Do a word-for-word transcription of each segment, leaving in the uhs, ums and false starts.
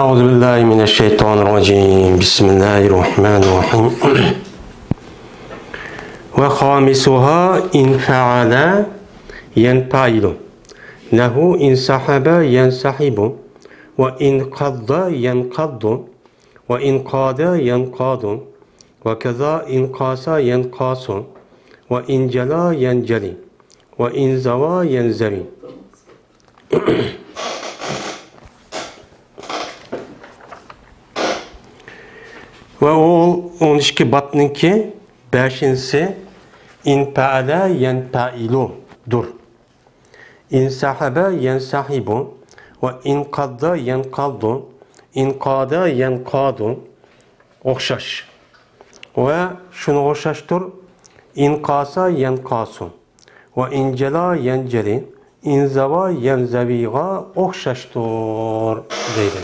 أعوذ بالله من الشيطان الرجيم. بسم الله الرحمن الرحيم. وخامسها إن فعل ينفعل، نحو انسحب ينسحب، وانقض ينقض، وانقاد ينقاد، وكذا انقاس ينقاس، وانجلى ينجلي، وانزوى ينزوي. ۋە ئۇ ئون ئىككى بابنىڭكى بەشىنچىسى ئىنپەئەلە يەنپەئىلۇدۇر. ئىنسەھەبە يەنسەھىبۇ ۋە ئىنقاددا يەنقادۇ، ئىنقادە يەنقادۇ ئوخشاش. ۋە شۇنىڭغا ئوخشاشتۇر. ئىنقاسا يەنقاسۇ ۋە ئىنجەلا يەنجەلى، ئىنزاۋا يەنزەۋىغا ئوخشاشتۇر دەيدۇ.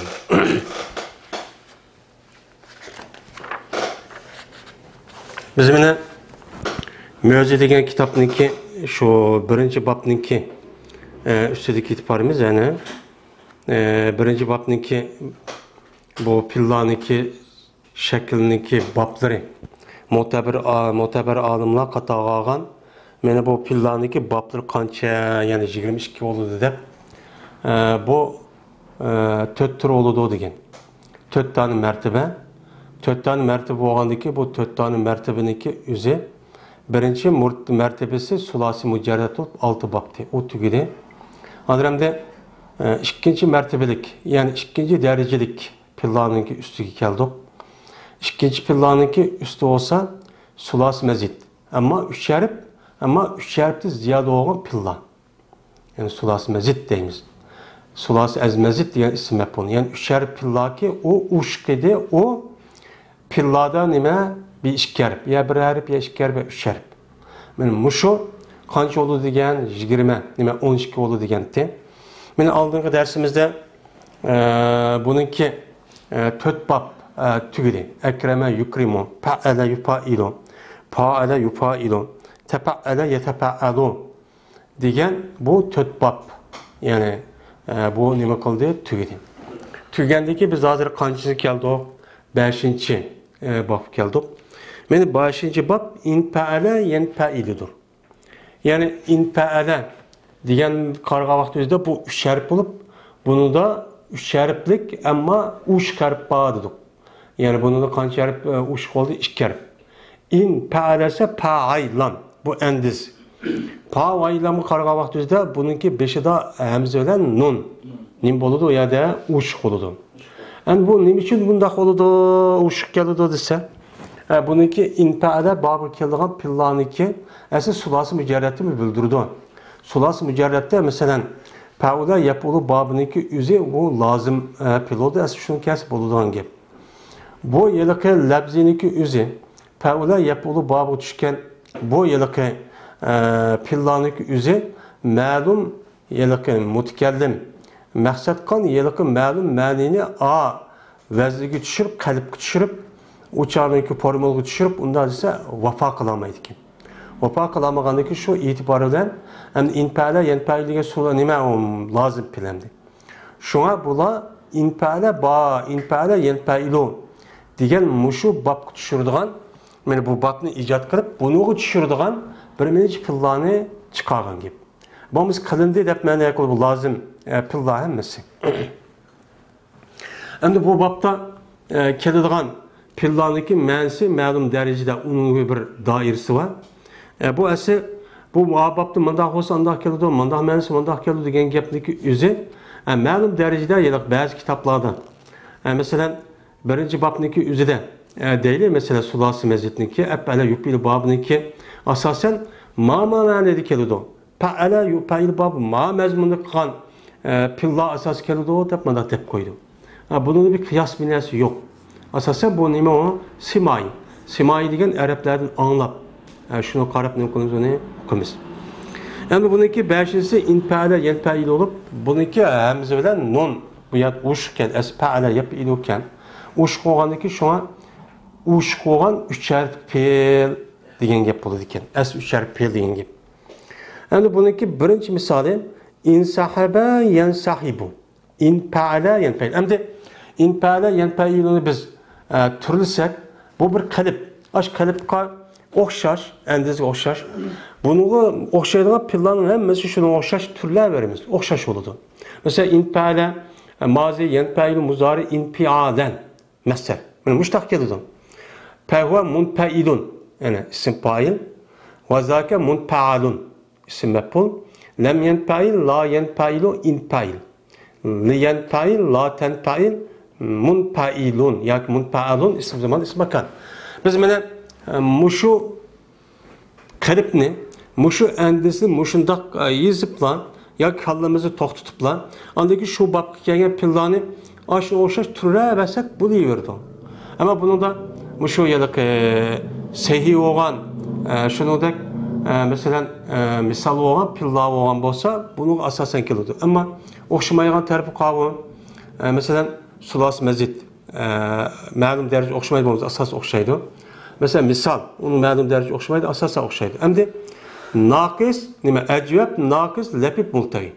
بىز مانا مۆزە دېگەن كىتابنىڭكى شۇ بىرىنچى بابنىڭكى، ئە، ئۈستىدە كېتىپ بارىمىز. يەنى، ئە، بىرىنچى بابنىڭكى بۇ پىللانىڭكى شەكىلنىڭكى بابلىرى. مۆتەبەر، ئا-، مۆتەبەر ئالىملار قاتارغا ئالغان. مانا بۇ پىللانىڭكى بابلىرى قانچە؟ يەنى يىگىرمە ئىككى بولىدۇ دەپ. ئە، بۇ، ئە، تۆت تۈر بولىدۇ دېگەن. تۆت دانە مەرتىبە. تۆت دانە مەرتىبە بولغاندىكى بۇ تۆت دانە مەرتىبىنىڭكى ئۆزى بىرىنچى مۇرت-، مەرتىبىسى سۇلاسى مۇجەررەت بولۇپ ئالتە بابتى. ئۇ تۈگىدى. ھازىر ئەمدى، ئە، ئىككىنچى مەرتىبىلىك، يەنى ئىككىنچى دەرىجىلىك پىللانىڭكى ئۈستىگە كەلدۇق. ئىككىنچى پىللانىڭكى ئۈستى بولسا سۇلاسى مەزىد. ئەمما ئۈچ ھەرپ، ئەمما ئۈچ ھەرپتىن زىيادە بولغان پىللا. يەنى سۇلاسى مەزىد دەيمىز. سۇلاسى ئەز مەزىد دېگەن ئىسىم مەپئۇل. يەنى ئۈچ ھەرپ پىللاكى ئۇ ئوشۇق ئىدى، ئۇ پىللادا نېمە؟ بىر ئىككى ھەرپ، يا بىر ھەرپ، يا ئىككى ھەرپ، يا ئۈچ ھەرپ. مانا مۇشۇ قانچە بولىدۇ دېگەن يىگىرمە، نېمە، ئون ئىككى بولىدۇ دېگەنتى. مانا ئالدىنقى دەرسىمىزدە، ئە، بۇنىڭكى، ئە، تۆت باب، ئە، تۈگىدى. ئەكرەمە يۇكرىمۇ، پەئەلە يۇپائىلۇ، پائەلە يۇپائىلۇ، تەپەئەلە يەتەپەئەلۇ دېگەن بۇ تۆت باب. يەنى، ئە، بۇ نېمە قىلدى؟ تۈگىدى. تۈگەندىكى بىز ھازىر قانچىسىگە كەلدۇق؟ بەشىنچى، ئە، بابقا كەلدۇق. مانا بەشىنچى باب ئىنپەئەلە يەنپەئىلۇدۇر. يەنى ئىنپەئەلە دېگەن قارىغان ۋاقتىمىزدا بۇ ئۈچ ھەرپ بولۇپ، بۇنىڭدا ئۈچ ھەرپلىك، ئەمما ئوشۇق ھەرپ بار دېدۇق. يەنى بۇنىڭدا قانچە ھەرپ، ئە، ئوشۇق بولدى؟ ئىككى ھەرپ. ئىنپەئەلە دېسە پەئەيلان. بۇ ئەندىز. پەئەيلانغا قارىغان ۋاقتىمىزدا بۇنىڭكى بېشىدا ھەمزە بىلەن نۇن. نېمە بولىدۇ؟ ئۇ يەردە ئوشۇق بولىدۇ. ئەمدى بۇ نېمە ئۈچۈن بۇنداق بولىدۇ؟ ئوشۇق كېلىدۇ دېسە، ئە، بۇنىڭكى ئىنپەئەلە بابىغا كېلىدىغان پىللانىڭكى ئەسلى سۇلاسى مۇجەررەتنى بىلدۈرىدۇ. سۇلاسى مۇجەررەتتە، مەسىلەن، پەئۇلە يەپئۇلۇ بابىنىڭكى ئۆزى ئۇ لازىم، ئە، پېئىل بولىدۇ. ئەسلى شۇنىڭ كەلسە بولىدىغان گەپ. بۇ ھېلىقى لەپزىنىڭكى ئۆزى، پەئۇلە يەپئۇلۇ بابىغا چۈشكەن بۇ ھېلىقى، ئە، پىللانىڭكى ئۆزى مەلۇم ھېلىقى مۇتەكەللىم مەقسەت قىلغان ھېلىقى مەلۇم مەنىنى ئا ۋەزنىگە چۈشۈرۈپ، قەلبكە چۈشۈرۈپ، ئۇ چاغنىڭكى فورمۇلىغا چۈشۈرۈپ، ئۇنداق دېسە ۋاپا قىلالمايدىكەن. ۋاپا قىلالمىغاندىكىن شۇ ئېتىبارى بىلەن ئەمدى ئىنپەئەلە يەنپەئىلۇ دېگەن سۇلار نېمە؟ ئۇ لازىم پېئىل ئەمدى. شۇڭا بۇلار ئىنپەئەلە با، ئىنپەئەلە يەنپەئىلۇ دېگەن مۇشۇ بابقا چۈشۈرىدىغان، مانا بۇ بابنى ئىجاد قىلىپ، بۇنىڭغا چۈشۈرىدىغان بىر نەچچە پىللانى چىقارغان گەپ. بولمىسا قىلىندى دەپ مەنە قىلىپ لازىم، ئە، پىللا ھەممىسى. ئەمدى بۇ بابتا، ئە، كېلىدىغان پىللانىڭكى مەنىسى مەلۇم دەرىجىدە ئۇنىڭ بىر دائىرىسى بار. ئە، بۇ ئەسلى، بۇ بابتا مۇنداق بولسا ئانداق كېلىدۇ، مۇنداق مەنىسى مۇنداق كېلىدۇ دېگەن گەپنىڭكى ئۆزى، ئە، مەلۇم دەرىجىدە ھېلىقى بەزى كىتابلاردا، ئە، مەسىلەن، بىرىنچى بابنىڭكى ئۆزىدە، ئە، دەيلى، مەسىلەن، سۇلاسى مەزىدنىڭكى، ئەپئەلە يۇپئىلۇ بابىنىڭكى ئاساسەن ما، ما مەنىدە كېلىدۇ. پەئەلە يۇپەئىلۇ باب ما مەزمۇندا قىلغان، ئە، پىللا ئاساس كېلىدۇ دەپ مۇنداق دەپ قويدۇ. ئە، بۇنىڭدا بىر قىياس بىر نەرسە يوق. ئاساسەن بۇ نېمە ئۇ؟ سىمايى. سىمايى دېگەن ئەرەبلەردىن ئاڭلاپ، ئە، شۇنى قاراپ نېمە قىلىمىز، ئۇنى ئوقۇيمىز. ئەمدى بۇنىڭكى بەشىنچىسى ئىنپەئەلە يەنپەئىلۇ بولۇپ، بۇنىڭكى ھەمزە بىلەن نۇن. بۇ يەردە ئوشۇق ئىكەن، ئەسلى پەئەلە يەپئىلۇ ئىكەن. ئوشۇق بولغاندىكىن شۇڭا ئوشۇق بولغان ئۈچ ھەرپ پېئىل دېگەن گەپ بولىدىكەن. ئەسلى ئۈچ ھەرپ پېئىل دېگەن گەپ. ئەمدى بۇنىڭكى بىرىنچى مىسالى، ئىنسەھەبە يەنسەھىبۇ. ئىنپەئەلە يەنپەئىل. ئەمدى ئىنپەئەلە يەنپەئىلۇنى بىز، ئە، تۈرلىسەك، بۇ بىر قېلىپ. ئاش قېلىپقا ئوخشاش، ئەندىزىگە ئوخشاش. بۇنىڭغا ئوخشايدىغان پېئىللارنىڭ ھەممىسى شۇنىڭغا ئوخشاش تۈرلەۋېرىمىز. ئوخشاش بولىدۇ. مەسىلەن، ئىنپەئەلە، مازى، يەنپەئىلۇ، مۇزارى، ئىنپىئالەن. مەسەل. مانا مۇشۇنداق كېلىدۇ. فەھۇۋە مۇنپەئىلۇن. يەنى ئىسىم پائىل. ۋە زاكە مۇنپەئەلۇن. ئىسىم مەپئۇل. لەم يەنپەئىل، لا يەنپەئىلۇ، ئىنپەئىل. لى يەنپەئىل، لا تەنپەئىل، مۇنپەئىلۇن ياكى مۇنپەئەلۇن، ئىسىم زامان، ئىسىم ماكان. بىز مانا، ئە، مۇشۇ قېلىپنى، مۇشۇ ئەندىزىنى مۇشۇنداق، ئە، يېزىپلا ياكى كاللىمىزنى توختىتىپلا، ئاندىن كېيىن شۇ بابقا كەلگەن پېئىللارنى ئاشۇنىڭغا ئوخشاش تۈرلەۋەرسەك بولۇۋېرىدۇ. ئەمما بۇنىڭدا مۇشۇ ھېلىقى سەھىھ بولغان، ئە، شۇنىڭدەك، ئە، مەسىلەن، ئە، مىسال بولغان پېئىللار بولغان بولسا، بۇنىڭغا ئاساسەن كېلىدۇ. ئەمما ئوخشىمايدىغان تەرىپى قاۋۇ، ئە، مەسىلەن، سۇلاسى مەزىد، ئە، مەلۇم دەرىجىدە ئوخشىمايدۇ، بولمىسا ئاساسەن ئوخشايدۇ. مەسىلەن، مىسال، ئۇنىڭ مەلۇم دەرىجىدە ئوخشىمايدۇ، ئاساسەن ئوخشايدۇ. ئەمدى ناقىس، نېمە، ئەجۋەب، ناقىس، لەپىپ، مۇلتەۋى.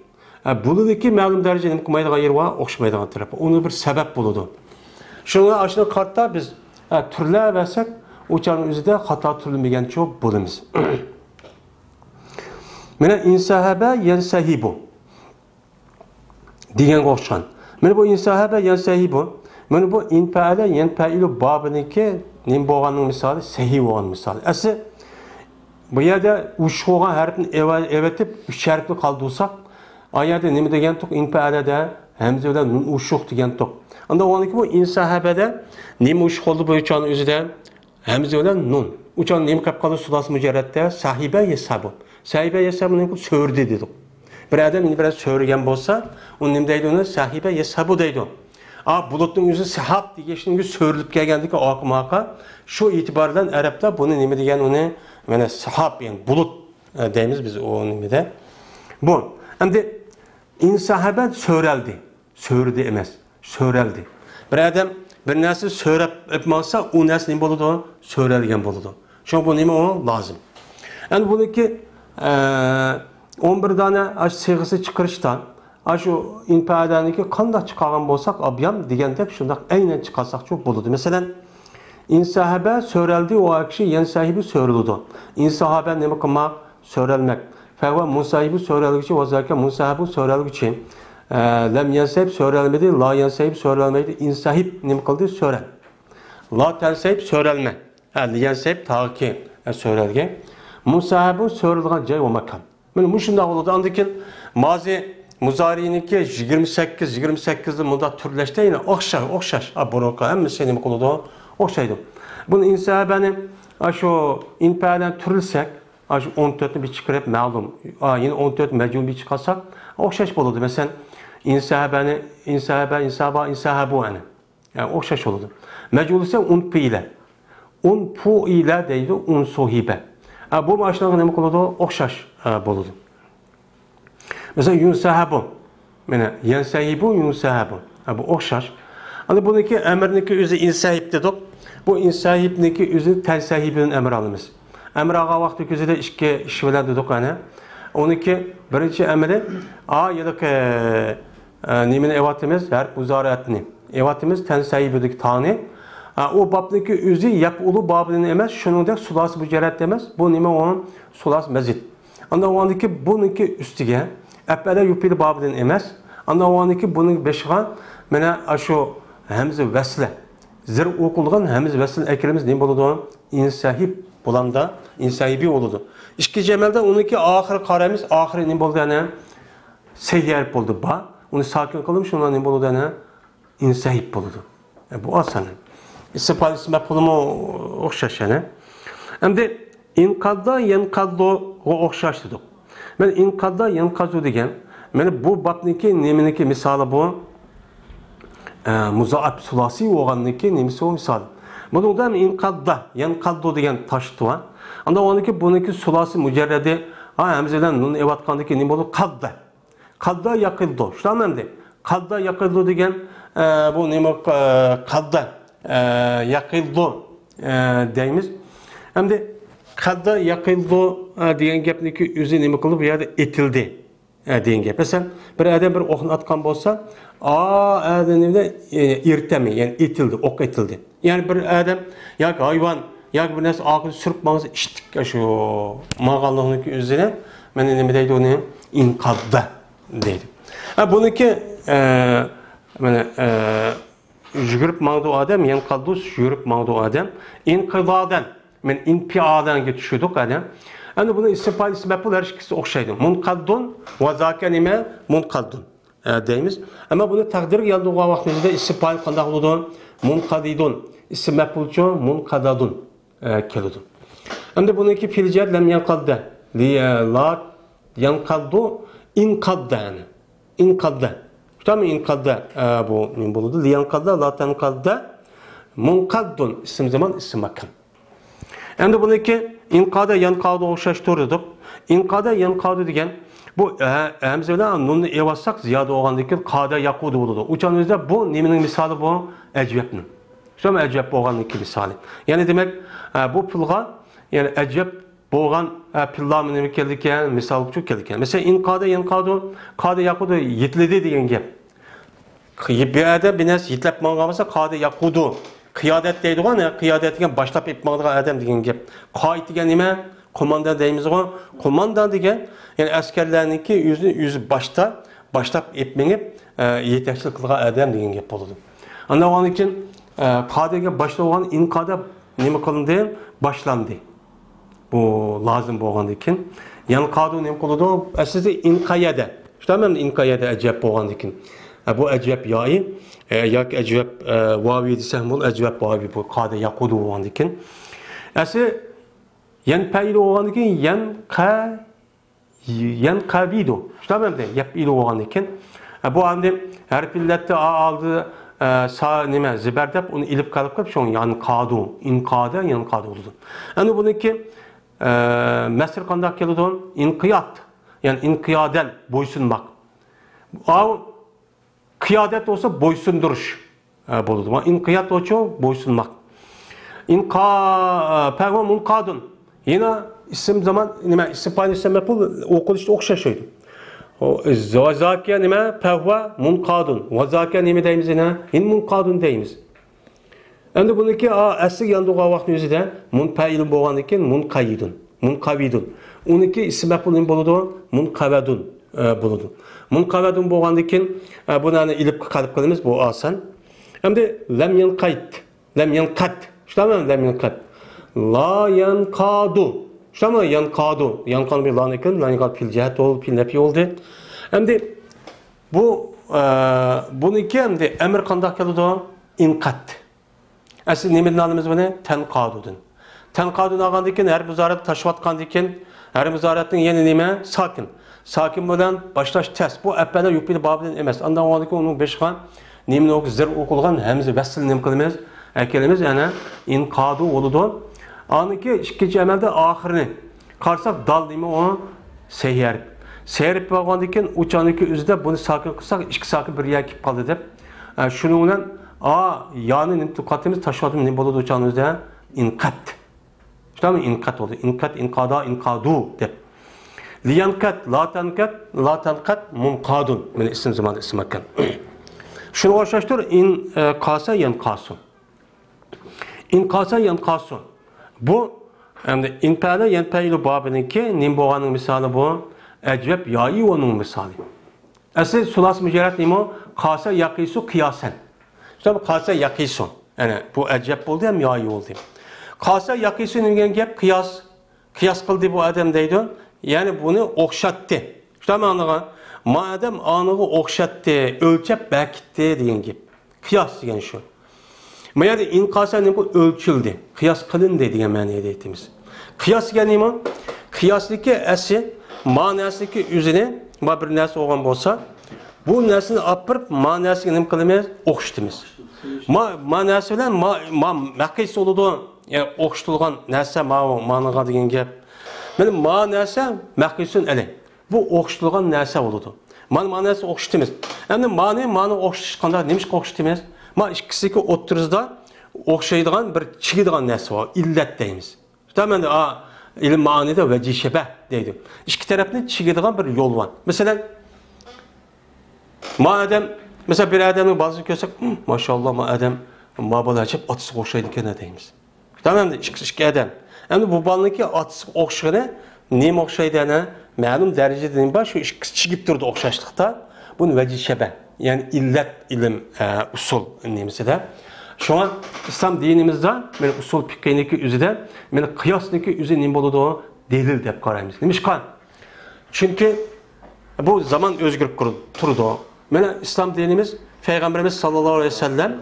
ئە، بۇلىدىكى مەلۇم دەرىجىدە نېمە قىلمايدىغان يېرى بار، ئوخشىمايدىغان تەرەپى. ئۇنىڭ بىر سەۋەب بولىدۇ. شۇڭا ئاشۇنى قارىتا بىز، ئە، تۈرلەۋەرسەك، ئۇ چاغنىڭ ئۆزىدە خاتا تۈرلىمىگەنچۇ بولىمىز. مانا ئىنسەھەبە يەنسەھىبۇ دېگەنگە ئوخشىغان. مانا بۇ ئىنسەھەبە يەنسەھىبۇ. مانا بۇ ئىنپەئەلە يەنپەئىلۇ بابىنىڭكى نېمە بولغاننىڭ مىسالى، سەھىھ بولغان مىسالى. ئەسلى بۇ يەردە ئۇچۇق بولغان ھەرپنى ئەۋە-، ئەۋېتىپ، ئۈچ ھەرپنى قالدۇرساق، ئا يەردە نېمە دېگەنتۇق؟ ئىنپەئەلەدە ھەمزە بىلەن نۇن ئۇچۇق دېگەنتۇق. ئاندىن ئۇنىڭكى بۇ ئىنسەھەبەدە نېمە ئۇچۇق بولدى بۇ چاغنىڭ ئۆزىدە؟ ھەمزە بىلەن نۇن. ئۇ چاغ نېمە قىلىپ قالدى سۇلاسى مۇجەررەتتە؟ سەھىبە يەسھەبۇ. سەھىبە يەسھەبۇ نېمە قىلدى؟ سۆرىدى دېدۇق. بىر ئادەم بىرەر سۆرىگەن بولسا، ئۇنى نېمە دەيدۇ؟ ئۇنى سەھىبە يەسھەبۇ دەيدۇ. ئا، بۇلۇتنىڭ ئۆزى سەھاب دېگەن ئىشنىڭ ئۆزى سۆرىلىپ كەلگەندىكى ئاقىماقا. شۇ ئېتىبار بىلەن ئەرەبلەر بۇنى نېمە دېگەن ئۇنى؟ مانا سەھاب، يەنى بۇلۇت، ئە، دەيمىز بىز ئۇ نېمىدە. بۇ. ئەمدى ئىنسەھەبە سۆرەلدى. سۆرىدى ئەمەس، سۆرەلدى. بىر ئادەم بىر نەرسە سۆرەپ ئېلىپ ماڭسا، ئۇ نەرسە نېمە بولىدۇ؟ سۆرەلگەن بولىدۇ. شۇڭا بۇ نېمە ئۇ؟ لازىم. ئەمدى بۇنىڭكى، ئە، ئون بىر دانە ئاشۇ سىيغىسى چىقىرىشتا، ئاشۇ ئىنپەئەلەرنىڭكى قانداق چىقارغان بولساق، ئابيام دېگەندەك شۇنداق ئەينەن چىقارساقچۇ بولىدۇ. مەسىلەن، ئىنسەھەبە سۆرەلدى، ئۇ كىشى يەنسەھىبۇ سۆرىلىدۇ. ئىنسەھەبە نېمە قىلماق؟ سۆرەلمەك. فەھۇۋە مۇنسەھىبۇ سۆرەلگۈچى، ۋە زاكە مۇنسەھىبۇ سۆرەلگۈچى. ئە، لەم يەنسەھىب سۆرەلمىدى، لا يەنسەھىب سۆرەلمەيدۇ، ئىنسەھىب نېمە قىلدى؟ سۆرەل. لا تەنسەھىب سۆرەلمە. ئە، لى يەنسەھىب تاغىكى، ئە، سۆرەلگەن. مۇنسەھىبۇ سۆرىلىدىغان جاي ۋە ماكان. مانا مۇشۇنداق بولىدۇ. ئاندىن كېيىن مازى مۇزارىنىڭكى يىگىرمە سەككىز، يىگىرمە سەككىزدە مۇنداق تۈرلەشتە يەنە ئوخشاش، ئوخشاش. ئا، بۇرۇنقى ھەممىسى نېمە قىلىدۇ؟ ئوخشايدۇ. بۇنى ئىنسەھەبەنى، ئا، شۇ ئىنپەئەلەن تۈرلىسەك، ئاشۇ ئون تۆتنى بىر چىقىرىپ مەلۇم. ئا، يەنە ئون تۆت مەجھۇل بىر چىقارساق، ئوخشاش بولىدۇ. مەسىلەن، ئىنسەھەبەنى، ئىنسەھەبە، ئىنسەھەبا، ئىنسەھەبۇ، ئەنە. ئە، ئوخشاش بولىدۇ. مەجھۇل دېسە ئۇن پىئىلە. ئۇن پۇئىلە دەيدۇ، ئۇن سۇھىبە. ئە، بۇ ئاشۇنىڭغا نېمە قىلىدۇ؟ ئوخشاش، ئە، بولىدۇ. مەسىلەن، يۇنسەھەبۇ. مانا، يەنسەھىبۇ، يۇنسەھەبۇ. ھە، بۇ ئوخشاش. ئەنە بۇنىڭكى ئەمىرنىڭكى ئۆزى ئىنسەھىب دېدۇق. بۇ ئىنسەھىبنىڭكى ئۆزىنى تەنسەھىبىدىن ئەمىر ئالىمىز. ئەمىر ئالغان ۋاقتى كۆزىدە ئىككى ئىش بىلەن دېدۇق، ئەنە. ئۇنىڭكى بىرىنچى ئەمىرى، ئا، ھېلىقى، ئە، نېمىنى ئېۋاتىمىز؟ ھەرپ مۇزارىئەتنى ئېۋاتىمىز، تەنسەھىبىدىكى تاڭنى. ئا، ئۇ بابنىڭكى ئۆزى يەپئۇلۇ بابىدىن ئەمەس، شۇنىڭدەك سۇلاسى مۇجەررەت ئەمەس. بۇ نېمە ئۇ؟ سۇلاسى مەزىد. ئاندىن ئۇنىڭكى بۇنىڭكى ئۈستىگە ئەپئەلە يۇپىلى بابىدىن ئەمەس. ئاندىن ئۇنىڭكى بۇنىڭ بېشىغا مانا ئاشۇ ھەمزە ۋەسلى. زىر ئوقۇلغان ھەمزە ۋەسلىنى ئەكىرىمىز نېمە بولىدۇ؟ ئىنسەھىب بولامدا، ئىنسەھىبى بولىدۇ. ئىككى جەمەلدە ئۇنىڭكى ئاخىرى قارايمىز، ئاخىرى نېمە بولدى يەنە؟ سەھىھ ھەرپ بولدى، با. ئۇنى ساكىن قىلدىم، شۇنىڭ نېمە بولىدۇ يەنە؟ ئىنسەھىب بولىدۇ. ئە، بۇ ئاسان. ئىسىم پائىل، ئىسىم مەپئۇلىمۇ ئوخشاش يەنە. ئەمدى ئىنقاددا يەنقاددۇغا ئوخشاش دېدۇق. مانا ئىنقاددا يەنقازۇ دېگەن، مانا بۇ بابنىڭكى نېمىنىڭكى مىسالى بۇ؟ ئە، مۇزائەپ سۇلاسى بولغاننىڭكى نېمىسى ئۇ مىسالى. بۇنىڭدا ھەم ئىنقاددا يەنقاددۇ دېگەن تاشتى بار. ئاندىن ئۇنىڭكى بۇنىڭكى سۇلاسى مۇجەررەدى، ھا، ھەمزە بىلەن نۇن ئېۋاتقاندىكى نېمە بولىدۇ؟ قاددا. قاددا يەقىلدۇ. شۇنداقمۇ ئەمدى؟ قاددا يەقىلدۇ دېگەن، ئە، بۇ نېمە، ئە، قاددا، ئە، يەقىلدۇ، ئە، دەيمىز. ئەمدى قاددا يەقىلدۇ، ئە، دېگەن گەپنىڭكى ئۆزى نېمە قىلدى؟ بۇ يەردە ئېتىلدى. ئە، دېگەن گەپ. مەسىلەن، بىر ئادەم بىر ئوقنى ئاتقان بولسا، ئا، ئادەم نېمە، ئە، ئېرىتەلمەي، يەنى ئېتىلدى، ئوق ئېتىلدى. يەنى بىر ئادەم ياكى ھايۋان ياكى بىر نەرسە ئارقىدىن سۈرۈپ ماڭسا، ئىشتىك شۇ ماڭغانلىقنىڭ ئۆزىنى مانا نېمە دەيدۇ ئۇنى؟ ئىنقاددا دەيدۇ. ھە، بۇنىڭكى، ئە، مانا، ئە، يۈگۈرۈپ ماڭىدۇ ئادەم، يەنقادۇ يۈگۈرۈپ ماڭىدۇ ئادەم. ئىنقىدادەن، مەن ئىنپىئالەنگە چۈشىدۇق ئادەم. ئەمدى بۇنى ئىسىم پائىل، ئىسىم مەپئۇل ھەر ئىككىسى ئوخشايدۇ. مۇنقاددۇن ۋە زاكە نېمە؟ مۇنقاددۇن، ئە، دەيمىز. ئەمما بۇنى تەقدىرگە يالدۇرغان ۋاقتىمىزدا ئىسىم پائىل قانداق بولىدۇ؟ مۇنقادىدۇن. ئىسىم مەپئۇلچۇ؟ مۇنقادادۇن، ئە، كېلىدۇ. ئەمدى بۇنىڭكى پېئىل جەھەت لەم يەنقاددە. لى-، ئە، لا يەنقاددۇ، ئىنقاددە، يەنى. ئىنقاددە. شۇنداقمۇ ئىنقاددە، ئە، بۇ نېمە بولىدۇ؟ لىيەنقاددە، لاتەنقاددە، مۇنقاددۇن، ئىسىم زامان، ئىسىم ماكان. ئەمدى بۇنىڭكى ئىنقادە، يەنقادۇغا ئوخشاشتۇر دېدۇق. ئىنقادە، يەنقادۇ دېگەن بۇ، ئە، ھەمزە بىلەن نۇننى ئېلىۋالساق، زىيادە بولغاندىن كېيىن قادە يەقۇدۇ بولىدۇ. ئۇ چاغنىڭ ئۆزىدە بۇ نېمىنىڭ مىسالى بۇ؟ ئەجۋەبنىڭ. شۇ ئەجۋەب بولغاندىن كېيىن مىسالى. يەنى دېمەك، ئە، بۇ پېئىلغا، يەنى ئەجۋەب بولغان، ئە، پېئىللارمۇ نېمە كېلىدىكەن؟ مىسال ئۈچۈن كېلىدىكەن. مەسىلەن، ئىنقادە، يەنقادۇ، قادە يەقۇدۇ، يېتىلىدى دېگەن گەپ. بۇ يەردە بىر نەرسە يېتىلەپ ماڭغان بولسا، قادە يەقۇدۇ. قىيادەت دەيدىغان، ھە، قىيادەت دېگەن باشلاپ ئېلىپ ماڭىدىغان ئادەم دېگەن گەپ. قائىد دېگەن نېمە؟ قوماندان دەيمىزغۇ. قوماندان دېگەن، يەنى ئەسكەرلەرنىڭكى ئۆزىنى ئۆزى باشتا، باشلاپ ئېلىپ مېڭىپ، ئە، يېتەكچىلىك قىلىدىغان ئادەم دېگەن گەپ بولىدۇ. ئاندىن كېيىن، ئە، قادەگە باشلىغان ئىنقادە نېمە قىلىندى؟ باشلاندى. بۇ لازىم بولغاندىن كېيىن، يەنقادۇ نېمە قىلىدۇ؟ ئەسلىدە ئىنقايەدە. شۇنداقمۇ ئىنقايەدە ئەجۋەب بولغاندىن كېيىن. ئە، بۇ ئەجۋەب يائى، ئە، ياكى ئەجۋەب، ئە، ۋاۋى دېسەم بولىدۇ، ئەجۋەب ۋاۋى بۇ قادە يەقۇدۇ بولغاندىن كېيىن. ئەسلى يەنپەئىلۇ بولغاندىن كېيىن يەنقە-، يەنقەبىدۇ. شۇنداقمۇ يەپئىلۇ بولغاندىن كېيىن. ئە، بۇ ئەمدى ھەرپ ئىللەتتە ئا ئالدى، ئە، سا نېمە، زېبەر دەپ ئۇنى ئېلىپ قېلىپ قېلىپ، شۇڭا يەنقادۇ، ئىنقادە، يەنقادۇ بولىدۇ. ئەمدى بۇنىڭكى ئە، مەسدىرى قانداق كېلىدۇ؟ ئىنقىياد، يەنى ئىنقىيادەن، بويسۇنماق. ئاۋۇ قىيادەت بولسا بويسۇندۇرۇش، ئە، بولىدۇ. ۋە ئىنقىياد بولچۇ بويسۇنماق. ئىنقا-، ئە، پەھۋە مۇنقادۇن. يەنە ئىسىم زامان، نېمە، ئىسىم پائىل، ئىسىم مەپئۇل ئوقۇلۇشتا ئوخشاش شەيدۇ. ئۇ، ۋە زاكە نېمە؟ پەھۋە مۇنقادۇن. ۋە زاكە نېمە دەيمىز يەنە؟ يەنە مۇنقادۇن دەيمىز. ئەمدى بۇنىڭكى، ئا، ئەسلىگە ياندۇرغان ۋاقىتنىڭ ئۆزىدە مۇنپەئىل بولغاندىن كېيىن مۇنقەيىدۇن، مۇنقەۋىدۇن. ئۇنىڭكى ئىسىم مەپئۇلى نېمە بولىدۇ؟ مۇنقەۋەدۇن، ئە، بولىدۇ. مۇنقەۋەدۇن بولغاندىن كېيىن، ئە، بۇنى ئەنە ئېلىپقا قەلب قىلىمىز، بۇ ئاسان. ئەمدى لەم يەنقەيت، لەم يەنقەت. شۇنداقمۇ لەم يەنقەت؟ لا يەنقادۇ. شۇنداقمۇ يەنقادۇ؟ يەنقادۇ بىر لانى كىرىپ، لا يەنقادۇ پېئىل جەھەت بولدى، پېئىل نەپى بولدى. ئەمدى بۇ، ئە، بۇنىڭكى ئەمدى ئەمىر قانداق كېلىدۇ؟ ئىنقەت. ئەسلى نېمىدىن ئالىمىز بۇنى؟ تەنقادۇدىن. تەنقادۇدىن ئالغاندىن كېيىن، ھەرپ مۇزارەت تاشلىۋاتقاندىن كېيىن، ھەرپ مۇزارەتنىڭ يەنە نېمە؟ ساكىن. ساكىن بىلەن باشلاش تەس. بۇ ئەپئەلە يۇپىلۇ بابىدىن ئەمەس. ئاندىن ئالغاندىن كېيىن ئۇنىڭ بېشىغا نېمىنى ئوقۇ-، زىر ئوقۇلغان ھەمزە ۋەسلىنى نېمە قىلىمىز؟ ئەكېلىمىز، يەنە ئىنقادۇ بولىدۇ. ئاندىن كېيىن ئىككىنچى ئەمەلدە ئاخىرىنى قارىساق، دال نېمە ئۇ؟ سەھىي ھەرپ. سەھىي ھەرپ بولغاندىن كېيىن ئۇ چاغنىڭكى ئۆزىدە بۇنى ساكىن قىلساق، ئىككى ساكىن بىر يەرگە كېلىپ قالدى دەپ، ئە، شۇنىڭ بىلەن ئا، يانى نېمە قىلىپ قالىمىز؟ تاشلاۋاتىمىز، نېمە بولىدۇ ئۇ چاغنىڭ ئۆزىدە؟ ئىنقەت. شۇنداقمۇ؟ ئىنقەت بولدى. ئىنقەت، ئىنقادا، ئىنقادۇ دەپ. لىيەنقەت، لا تەنقەت، لا تەنقەت، مۇنقادۇن. مانا ئىسىم زاماندا ئىسىم ئىكەن. شۇنىڭغا ئوخشاشتۇر. ئىن، ئە، قاسە، يەنقاسۇ. ئىنقاسە يەنقاسۇ. بۇ، ئەمدى ئىنپەئەلە يەنپەئىلۇ بابىنىڭكى نېمە بولغاننىڭ مىسالى بۇ؟ ئەجۋەب يائى ۋاۋنىڭ مىسالى. ئەسلى سۇلاسى مۇجەررەت نېمە؟ قاسە يەقىسۇ قىياسەن. شۇنداق قاسە يەقىسۇ. يەنى بۇ ئەجۋەب بولدى ھەم يائى بولدى. قاسە يەقىسۇ نېمە دېگەن گەپ؟ قىياس. قىياس قىلدى بۇ ئادەم دەيدۇ. يەنى بۇنى ئوخشاتتى. شۇنداقمۇ ئاڭلىغان؟ ما ئادەم ئانىغا ئوخشاتتى، ئۆلچەپ بەكىتتى دېگەن گەپ. قىياس دېگەن شۇ. ما يەردە ئىنقاسا نېمە؟ ئۆلچىلدى، قىياس قىلىندى دېگەن مەنىدە ئېيتىمىز. قىياس دېگەن نېمە؟ قىياسنىڭكى ئەسلى، ماناسىنىڭكى ئۆزىنى، ما بىر نەرسە بولغان بولسا، بۇ نەرسىنى ئاپىرىپ، ماناسىغا نېمە قىلىمىز؟ ئوخشىتىمىز. ما، ماناسى بىلەن ما، ما، مەقىس بولىدۇ. يەنى ئوخشىتىلغان نەرسە ماۋۇ، مانىغا دېگەن گەپ. مانا ما نەرسە مەقىسۇن ئەلەي. بۇ ئوخشىتىلغان نەرسە بولىدۇ. مانا، ما نەرسە ئوخشىتىمىز. ئەمدى مانى، مانى ئوخشىتىش قانداق؟ نېمىشقا ئوخشىتىمىز؟ ما ئىككىسىنىڭكى ئوتتۇرىسىدا ئوخشايدىغان بىر چىگىدىغان نەرسە بار. ئىللەت دەيمىز. شۇنداق مەنىدە، ئا، ئىلىم مائانىدا ۋەجىھ شەبەھ دەيدۇ. ئىككى تەرەپنى چىگىدىغان بىر يول بار. مەسىلەن، ما ئادەم، مەسىلەن، بىر ئادەمنىڭ بالىسىنى كۆرسەك، «ھىم، ماشائاللا، ما ئادەم، ما بالا ئەجەب ئاتىسىغا ئوخشايدىكەن» دەيمىز. تامام، ئىككى، ئىككى ئادەم. ئەمدى بۇ بالىنىڭكى ئاتىسىغا ئوخشىغىنى نېمە ئوخشايدۇ ئەنە؟ مەلۇم دەرىجىدە نېمە بار؟ شۇ ئىككىسى چىگىپ تۇرىدۇ ئوخشاشلىقتا. بۇنى ۋەجىھ شەبەھ، يەنى ئىللەت ئىلىم، ئە، ئۇسۇل نېمىسىدە. شۇڭا ئىسلام دىنىمىزدا مانا ئۇسۇل پىقھىنىڭكى ئۆزىدە، مانا قىياسنىڭكى ئۆزى نېمە بولىدۇ؟ دەلىل دەپ قارايمىز. نېمىشقا؟ چۈنكى بۇ زامان ئۆزگىرىپ تۇرىدۇ. مانا ئىسلام دىنىمىز، پەيغەمبىرىمىز ساللاللاھۇ ئەلەيھى ۋەسەللەم،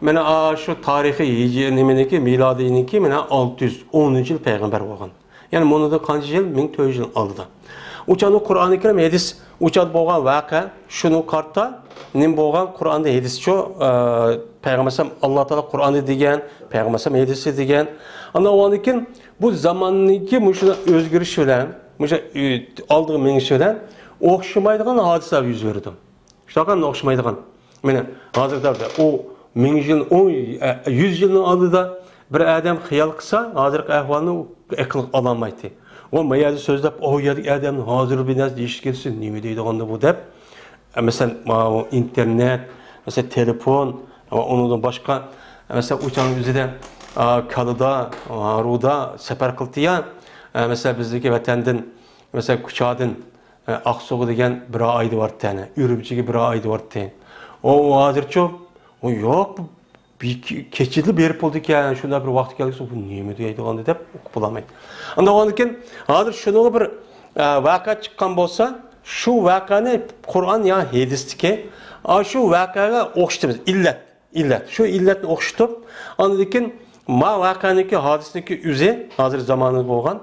مانا شۇ تارىخىي ھىجرىي نېمىنىڭكى، مىلادىينىڭكى مانا ئالتە يۈز ئونىنچى يىل پەيغەمبەر بولغان. يەنى مۇنىڭدىن قانچە يىل؟ مىڭ تۆت يۈز يىل ئالدىدا. ئۇ چاغدا قۇرئانى كەرىم، ھەدىس، ئۇ چاغدا بولغان ۋەقە، شۇنىڭغا قارىتا نېمە بولغان؟ قۇرئاندا، ھەدىسچۇ، ئە، پەيغەمبەر ئەلەيھىسسالام، ئاللا تائالا قۇرئاندا دېگەن، پەيغەمبەر ئەلەيھىسسالام ھەدىسى دېگەن. ئاندىن ئۇنىڭدىن كېيىن بۇ زاماننىڭكى مۇشۇ ئۆزگىرىشى بىلەن، مۇشۇ، ئە، ئالدىغا مېڭىشى بىلەن ئوخشىمايدىغان ھادىسىلەر يۈز بېرىدۇ. شۇنداق ئوخشىمايدىغان. مانا ھازىردا ئۇ مىڭ يىل، ئون، ئە، يۈز يىلنىڭ ئالدىدا بىر ئادەم خىيال قىلسا، ھازىرقى ئەھۋالنى ئەقىلگە ئالالمايتتى. ئۇ ما يەردە سۆزلەپ، ئۇ يەردىكى ئادەمنى ھازىر بىر نەرسە دېيىشكە كەلسە، نېمە دەيدىغاندۇ بۇ دەپ. ئە، مەسىلەن، ماۋۇ ئىنتېرنېت، مەسىلەن، تېلېفون ۋە ئۇنىڭدىن باشقا، مەسىلەن، ئۇ چاغنىڭ ئۆزىدە، ئا، كالىدا، ھارۇدا سەپەر قىلتى يا، ئە، مەسىلەن، بىزدىكى ۋەتەندىن، مەسىلەن، كۇچادىن، ئاقسۇغا دېگەن بىر ئايدا بارتتى، ئەنە ئۈرۈمچىگە بىر ئايدا بارتتى. ئۇ ھازىرچۇ، ئۇ يوق، بىر كېچىدىلا بېرىپ بولىدىكەن، شۇنداق بىر ۋاقتى كەلگۈسى بۇ نېمە دەيدىغاندۇ دەپ ئۇقۇپ بولالمايدۇ. ئاندىن كېيىن ھازىر شۇنىڭغا بىر، ئە، ۋەقە چىققان بولسا، شۇ ۋەقەنى قۇرئان يا ھەدىستىكى، ئا، شۇ ۋەقەگە ئوخشىتىمىز، ئىللەت. ئىللەت. شۇ ئىللەتنى ئوخشىتىپ، ئاندىن كېيىن ما ۋەقەنىڭكى، ھادىسىنىڭكى ئۆزى، ھازىر زامانىدا بولغان.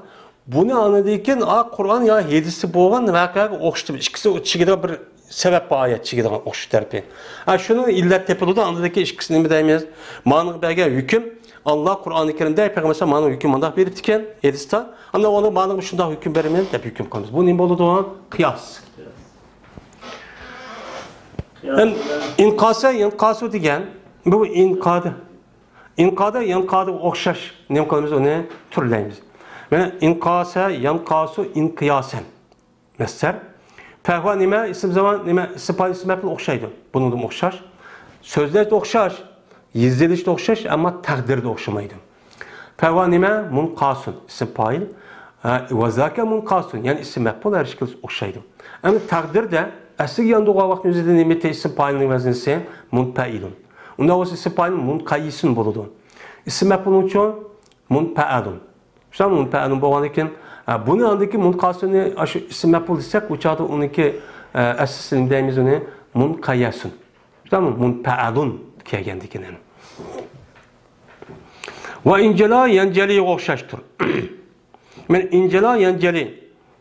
بۇنى ئاندىن كېيىن، ئا، قۇرئان يا ھەدىستە بولغان ۋەقەگە ئوخشىتىپ، ئىككىسى چىگىدىغان بىر سەۋەب بار، ئايەت چىگىدىغان ئوخشاش تەرىپى. ھە، شۇنىڭ ئىللەت تېپىلىدۇ، ئاندىن كېيىن ئىككىسى نېمە دەيمىز؟ مانىغا بەرگەن ھۆكۈم، ئاللا قۇرئانى كەرىمدە، پەيغەمبەر مانا ھۆكۈم مۇنداق بېرىپتىكەن، ھەدىستە. ئاندىن ئۇنى مانىغا شۇنداق ھۆكۈم بېرىمەن دەپ ھۆكۈم قىلىمىز. بۇ نېمە بولىدۇ؟ قىياس. ئىن-، ئىنقاسا، يەنقاسۇ دېگەن، بۇ ئىنقادى. ئىنقادى، يەنقادىغا ئوخشاش نېمە قىلىمىز؟ ئۇنى تۈرلەيمىز. مانا ئىنقاسا، يەنقاسۇ، ئىنقىياسەن. مەسدەر. پەھۋا نېمە؟ ئىسىم زامان نېمە؟ ئىسىم پائىل، ئىسىم مەپئۇل ئوخشايدۇ. بۇنىڭدىمۇ ئوخشاش. سۆزلەشتە ئوخشاش. يېزىلىشتا ئوخشاش، ئەمما تەقدىردە ئوخشىمايدۇ. پەھۋا نېمە؟ مۇنقاسۇن، ئىسىم پائىل. ھە، ۋە زاكە مۇنقاسۇن، يەنى ئىسىم مەپئۇل ھەر ئىككىلىسى ئوخشايدۇ. ئەمدى تەقدىردە ئەسلىگە ياندۇرغان ۋاقىتنىڭ ئۆزىدە نېمە ئىسىم پائىلنىڭ ۋەزنىسى؟ مۇنپەئىلۇن. ئۇنداق بولسا ئىسىم پائىل مۇنقەيىسۇن بولىدۇ. ئىسىم مەپئۇلنىڭچۇ؟ مۇنپەئەلۇن. شۇنداق مۇنپەئەلۇن بولغاندىن كېيىن، ھە، بۇنى ئاندىن كېيىن مۇنقاسۇننى ئاشۇ ئىسىم مەپئۇل دېسەك، ئۇ چاغدا ئۇنىڭكى، ئە، ئەسلىسى نېمە دەيمىز ئۇنى؟ مۇنقەيەسۇن. شۇنداقمۇ؟ مۇنپەئەلۇن كەلگەندىكىن. ۋە ئىنجەلا يەنجەلىگە ئوخشاشتۇر. مانا ئىنجەلا يەنجەلى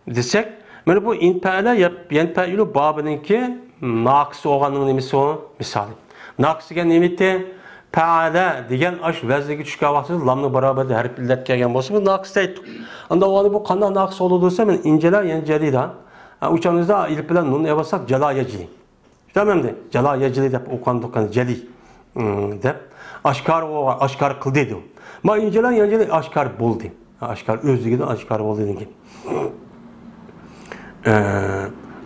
دېسەك، مانا بۇ ئىنپەئەلە يەنپەئىلۇ بابىنىڭكى ناقىس بولغاننىڭ نېمىسى ئۇ؟ مىسالى. ناقىس دېگەن نېمىتى؟ پەئەلە دېگەن ئاش ۋەزنىگە چۈشكەن ۋاقتىدا لامنىڭ باراۋىرىدە ھەرپ ئىللەت كەلگەن بولسا، بۇ ناقىس دەيتتۇق. ئاندىن ئۇ بۇ قانداق ناقىس بولىدۇ دېسە، مانا ئىنجەلا يەنجەلىدا. ھە، ئۇ چاغدا ئىلىپ بىلەن نۇن ئېۋەتسەق، جالا يەجلى. تامامدى. جالا يەجلى دەپ ئوقۇغاندۇق، يەنى جەلى، ئىم، دەپ. ئاشكارا بولغان، ئاشكارا قىلدى دەيدۇ. ما ئىنجىلا يەنجىلى ئاشكارا بولدى. ئاشكارا ئۆزلۈكىدىن ئاشكارا بولدى دېگەن گەپ. ئە،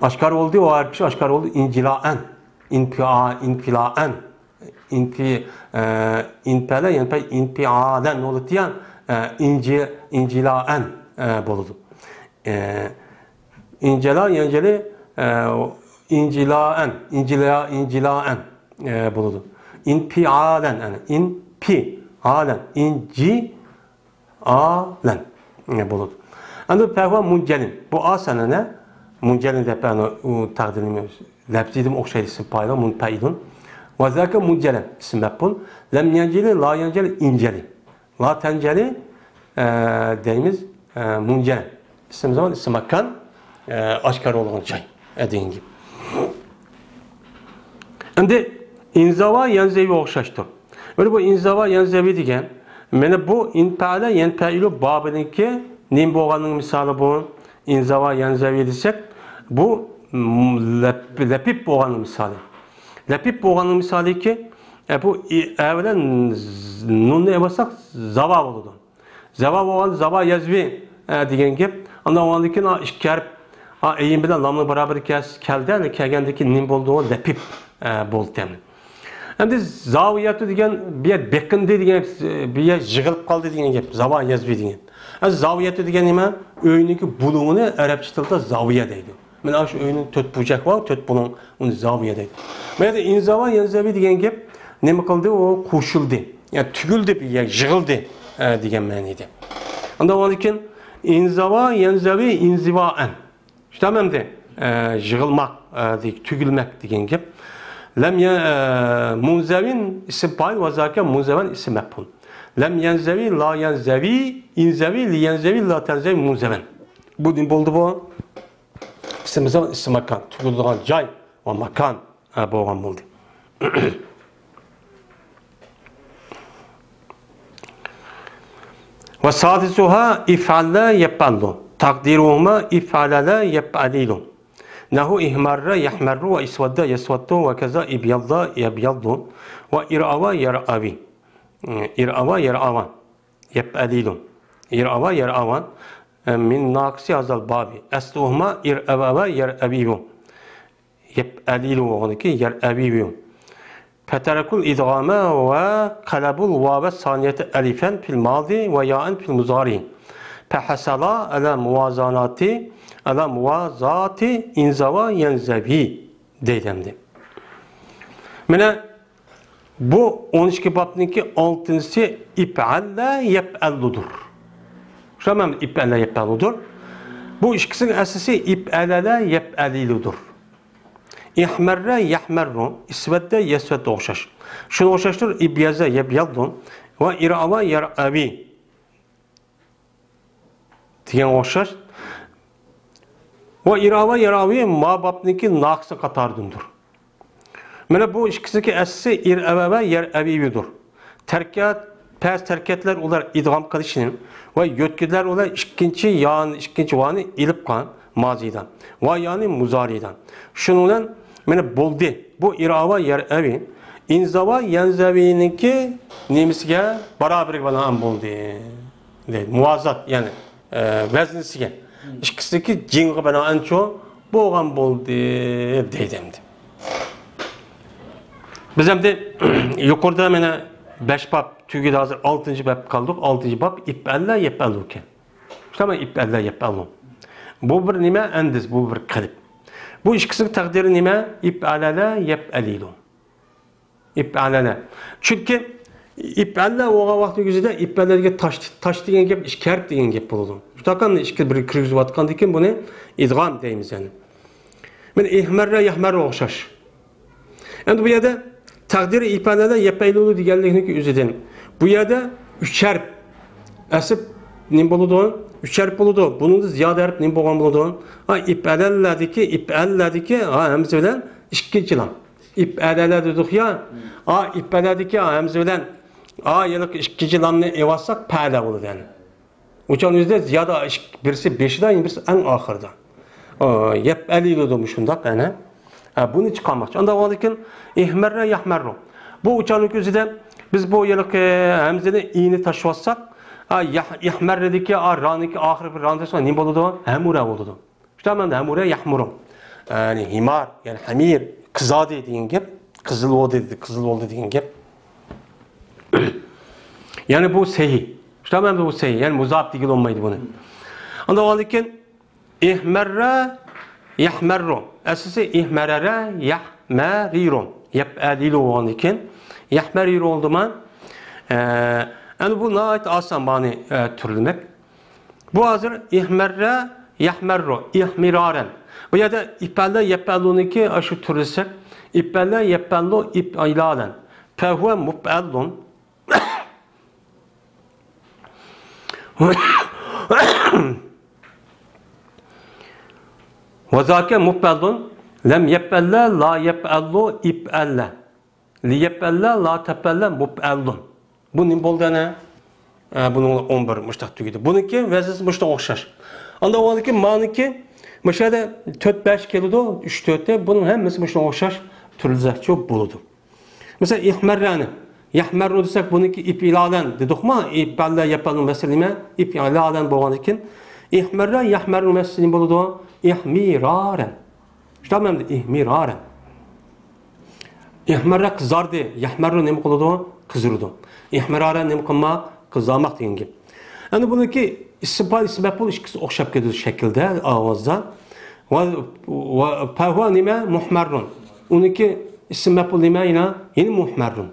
ئاشكارا بولدى، ئۇ ھەر كىشى ئاشكارا بولدى. ئىنجىلائەن. ئىنپىئا-، ئىنپىلائەن. ئىنپى-، ئە، ئىنپەلە، يەنپەي، ئىنپىئالەن بولدى يا، ئە، ئىنجى-، ئىنجىلائەن، ئە، بولىدۇ. ئە، ئىنجىلا، يەنجىلى، ئە، ئىنجىلائەن، ئىنجىلا-، ئىنجىلائەن، ئە، بولىدۇ. ئىنپىئالەن، يەنى ئىنپىئالەن، ئىنجىئالەن، ئە، بولىدۇ. ئەمدى پەھۋا مۇنجەلىن. بۇ ئاسانەنە مۇنجەلىن دەپ، ئەنە، ئۇ تەقدىرنى لەپزىدىمۇ ئوخشايدۇ، ئىسىم پائىلغا مۇنپەئىلۇن. ۋە زاكە مۇنجەلەن، ئىسىم مەپئۇل. لەم يەنجىلى، لا يەنجىلى، ئىنجەلى. لا تەنجەلى، ئە، دەيمىز، ئە، مۇنجەن. ئىسىم زامان، ئىسىم ماكان، ئە، ئاشكارا بولغان جاي، ئە، دېگەن گەپ. ئەمدى ئىنزاۋا يەنزەۋىگە ئوخشاشتۇر. مانا بۇ ئىنزاۋا يەنزەۋى دېگەن، مانا بۇ ئىنپەئەلە يەنپەئىلۇ بابىنىڭكى نېمە بولغاننىڭ مىسالى بۇ؟ ئىنزاۋا يەنزەۋى دېسەك، بۇ، م، لەپ-، لەپىپ بولغاننىڭ مىسالى. لەپىپ بولغاننىڭ مىسالىكى، ئە، بۇ ئى-، ئە بىلەن ز-، نۇننى ئېلىۋالساق، زاۋا بولىدۇ. زاۋا بولغان، زاۋا يەزۋى، ئە، دېگەن گەپ. ئاندىن ئاندىن كېيىن، ئا، ئىككى ھەرپ، ئا، ئەين بىلەن لامنىڭ بارابىرى كەس-، كەلدى. ئەنە كەلگەندىن كېيىن نېمە بولدى؟ ئۇ لەپىپ، ئە، بولدى ئەمدى. ئەمدى زاۋىيەتۇ دېگەن بۇ يەر بېقىندى دېگەن، بۇ يەر يىغىلىپ قالدى دېگەن گەپ. زاۋا يەزۋى دېگەن. ئە، زاۋىيەتۇ دېگەن نېمە؟ ئۆينىڭكى بۇلۇڭىنى ئەرەبچە تىلدا زاۋىيە دەيدۇ. مانا شۇ ئۆينىڭ تۆت بۇرجەك بار، تۆت بۇلۇڭ، ئۇنى زاۋىيە دەيدۇ. بۇ يەردە ئىنزاۋا، يەنزەۋى دېگەن گەپ نېمە قىلدى؟ ئۇ قوشۇلدى. يەنى تۈگۈلدى، بۇ يەر يىغىلدى، ئە، دېگەن مەنىدە. ئاندىن كېيىن ئىنزاۋا، يەنزەۋى، ئىنزىۋائەن. شۇنداقمۇ ئەمدى؟ ئە، يىغىلماق، ئە، دېگ-، تۈگۈلمەك دېگەن گەپ. لەم يە-، ئە، مۇنزەۋىن ئىسىم پائىل ۋە زاكە مۇنزەۋەن ئىسىم مەپئۇل. لەم يەنزەۋى، لا يەنزەۋى، ئىنزەۋى، لى يەنزەۋى، لا تەنزەۋى، مۇنزەۋەن. بۇ نېمە بولدى بۇ؟ ئىسىم زامان، ئىسىم ماكان، تۈگۈلىدىغان جاي ۋە ماكان، ھە، بولغان بولدى. ۋە سادىسۇھا ئىفئەللە يەپئەللۇ. تەقدىرۇھۇما ئىفئەلەلە يەپئەلىلۇ. نەھۇ ئىھمەررە يەھمەررۇ ۋە ئىسۋەددە يەسۋەددۇ ۋە كەزا ئىبيەلدا يەبيەلدۇ ۋە ئىرئاۋا يەرئاۋى. ئىرئاۋا يەرئاۋا. يەپئەلىلۇ. يەرئاۋا يەرئاۋا. مىن ناقىسى ھازال بابى. ئەسلۇھۇما ئىرئەۋەۋە يەرئەۋىۋۇ. يەپئەلىلۇ بولغاندىكىن يەرئەۋىۋۇ. فتركوا الإدغام وقلبوا الواو الثانية ألفا في الماضي وياء في المضارع. فحصل على موازنة، على موازاة إنزوى ينزوي دەيدۇ ئەمدى. مانا بۇ ئون ئىككى بابنىڭكى ئالتىنچىسى ئىپئەللە يەپئەللۇدۇر. شۇ مەنىدە ئىپئەللە يەپئەللۇدۇر. بۇ ئىككىسىنىڭ ئەسلىسى ئىپئەلەلە يەپئەلىلۇدۇر. ئىھمەررە يەھمەررۇ، ئىسۋەددە يەسۋەددە ئوخشاش. شۇنىڭغا ئوخشاشتۇر، ئىبيەزە يەبيەلدۇ ۋە ئىرئاۋا يەرئەۋى دېگەنگە ئوخشاش. ۋە ئىرئاۋا يەرئاۋى ما بابنىڭكى ناقىسى قاتارىدىندۇر. مانا بۇ ئىككىسىنىڭكى ئەسلىسى ئىرئەۋە ۋە يەرئەۋىۋىدۇر. تەركەت، پەس تەركەتلەر ئۇلار ئىدغام قىلىشنى ۋە يۆتكىدىلەر ئۇلار ئىككىنچى يانى، ئىككىنچى ۋانى ئېلىپ قالغان مازىدا ۋە يانى مۇزارىدا. شۇنىڭ بىلەن مانا بولدى. بۇ ئىرئاۋا يەرئەۋى ئىنزاۋا يەنزەۋىنىڭكى نېمىسىگە بارابىرىگە بىنائەن بولدى. دەيدۇ. مۇۋازات، يەنى، ئە، ۋەزنىسىگە. ئىككىسىدىكى جىڭغا بىنائەن چوڭ بولغان بولدى، دەيدۇ ئەمدى. بىز ئەمدى يۇقىرىدا مانا بەش باب تۈگىدى، ھازىر ئالتىنچى بابقا قالدۇق. ئالتىنچى باب ئىپئەللە يەپئەللۇ ئىكەن. شۇنداقمۇ؟ ئىپئەللە يەپئەللۇ. بۇ بىر نېمە؟ ئەندىز، بۇ بىر قېلىپ. بۇ ئىككىسىنىڭ تەقدىرى نېمە؟ ئىپئەلەلە يەپئەلىلۇ. ئىپئەلەلە. چۈنكى ئىپئەللە بولغان ۋاقىتنىڭ ئۆزىدە ئىپئەللە دېگەن تاش، تاش دېگەن گەپ، ئىككى ھەرپ دېگەن گەپ بولىدۇ. شۇنداققا ئىككى بىرگە كىرگۈزۈۋاتقاندىن كېيىن بۇنى ئىدغام دەيمىز يەنى. مانا ئىھمەررە يەھمەررۇ ئوخشاش. ئەمدى بۇ يەردە تەقدىرى ئىپئەلەلە يەپئەلۇلۇ دېگەنلىكنىڭكى ئۆزىدىن. بۇ يەردە ئۈچ ھەرپ. ئەسلى نېمە بولىدۇ؟ ئۈچ ھەرپ بولىدۇ. بۇنىڭدا زىيادە ھەرپ نېمە بولغان بولىدۇ؟ ھا، ئىپئەلەللەدىكى، ئىپئەللەدىكى، ھا، ھەمزە بىلەن ئىككىنچى لام. ئىپئەلەلە دېدۇق يا، ئا، ئىپئەلەدىكى، ھا، ھەمزە بىلەن، ئا، ھېلىقى ئىككىنچى لامنى ئېلىۋالساق، پەلە بولىدۇ يەنى. ئۇچان ئۆزىدە زىيادە ئىككى، بىرسى بېشىدا، يەنە بىرسى ئەڭ ئاخىرىدا. ئا، يەپئەلىلۇدۇ مۇشۇنداق، ئەنە. ھە، بۇنى چىقارماقچى. ئاندىن ئاندىن كېيىن ئىھمەررە يەھمەررۇ. بۇ ئۇچاننىڭ ئۆزىدە بىز بۇ ھېلىقى ھەمزىنى ئىنى تاشلىۋاتساق، ئا، يەھ-، ئىھمەررىدىكى، ئا، رانىڭكى ئاخىرى بىر رانى تاشلىساق نېمە بولىدۇ؟ ھەمۇرە بولىدۇ. شۇنداقمۇ ئەمدى ھەمۇرە يەھمۇرۇ. يەنى ھىمار، يەنى ھەمىر، قىزاردى دېگەن گەپ. قىزىل بولدى، قىزىل بولدى دېگەن گەپ. يەنى بۇ سەھىھ. شۇنداقمۇ ئەمدى بۇ سەھىھ. يەنى مۇزاپ دېگىلى بولمايدۇ بۇنى. ئاندىن ئاندىن كېيىن ئىھمەررە يەھمەررۇ. ئەسلىسى ئىھمەرەرە يەھمەرىرۇ. يەپئەلىلۇ بولغاندىن كېيىن يەھمەرىرۇ بولدىما؟ ئە، ئەمدى بۇ ناھايىتى ئاسان مانى، ئە، تۈرلىمەك. بۇ ھازىر ئىھمەررە يەھمەررۇ، ئىھمىرارەن. بۇ يەردە ئىپئەللە يەپئەللۇنىڭكى ئاشۇ تۈرلىسەك، ئىپئەللە يەپئەللۇ ئىپئىلالەن. فەھۇۋە مۇپئەللۇن. ۋەزاكە مۇپئەللۇن. لەم يەپئەللە لا يەپئەللۇ ئىپئەللە. لىيەپئەللە لا تەپئەللە مۇپئەللۇن. بۇ نېمە بولدى ئەنە؟ ئە، بۇنىڭ ئون بىر مۇشتاق تۈگىدى. بۇنىڭكى ۋەزنىسى مۇشتاق ئوخشاش. ئاندىن ئۇنىڭكى مانىڭكى مۇشۇ يەردە تۆت بەش كېلىدۇ، ئۈچ تۆتى. بۇنىڭ ھەممىسى مۇشۇنىڭغا ئوخشاش تۈرلىسەكچۇ بولىدۇ. مەسىلەن، ئىھمەررەنى يەھمەررۇ دېسەك، بۇنىڭكى ئىپئىلالەن دېدۇقمۇ؟ ئىپئەللە يەپئەلنىڭ ۋەزنى نېمە؟ ئىپئىلالەن بولغاندىكىن، ئىھمەررە، يەھمەررۇ مەسىلىسى نېمە بولىدۇ؟ ئىھمىرارەن. شۇنداقمۇ ئەمدى؟ ئىھمىرارەن. ئىھمەررە قىزاردى، يەھمەررۇ نېمە قىلىدۇ؟ قىزىرىدۇ. ئىھمىرارەن نېمە قىلما؟ قىزارماق دېگەن گەپ. ئەمدى بۇنىڭكى ئىسىم پائىل، ئىسىم مەپئۇل ئىككىسى ئوخشاپ كېتىدۇ شەكىلدە، ئاۋازدا. ۋە، ۋە پەھۇۋا نېمە؟ مۇھمەررۇن. ئۇنىڭكى ئىسىم مەپئۇل نېمە؟ يەنە، يەنە مۇھمەررۇن.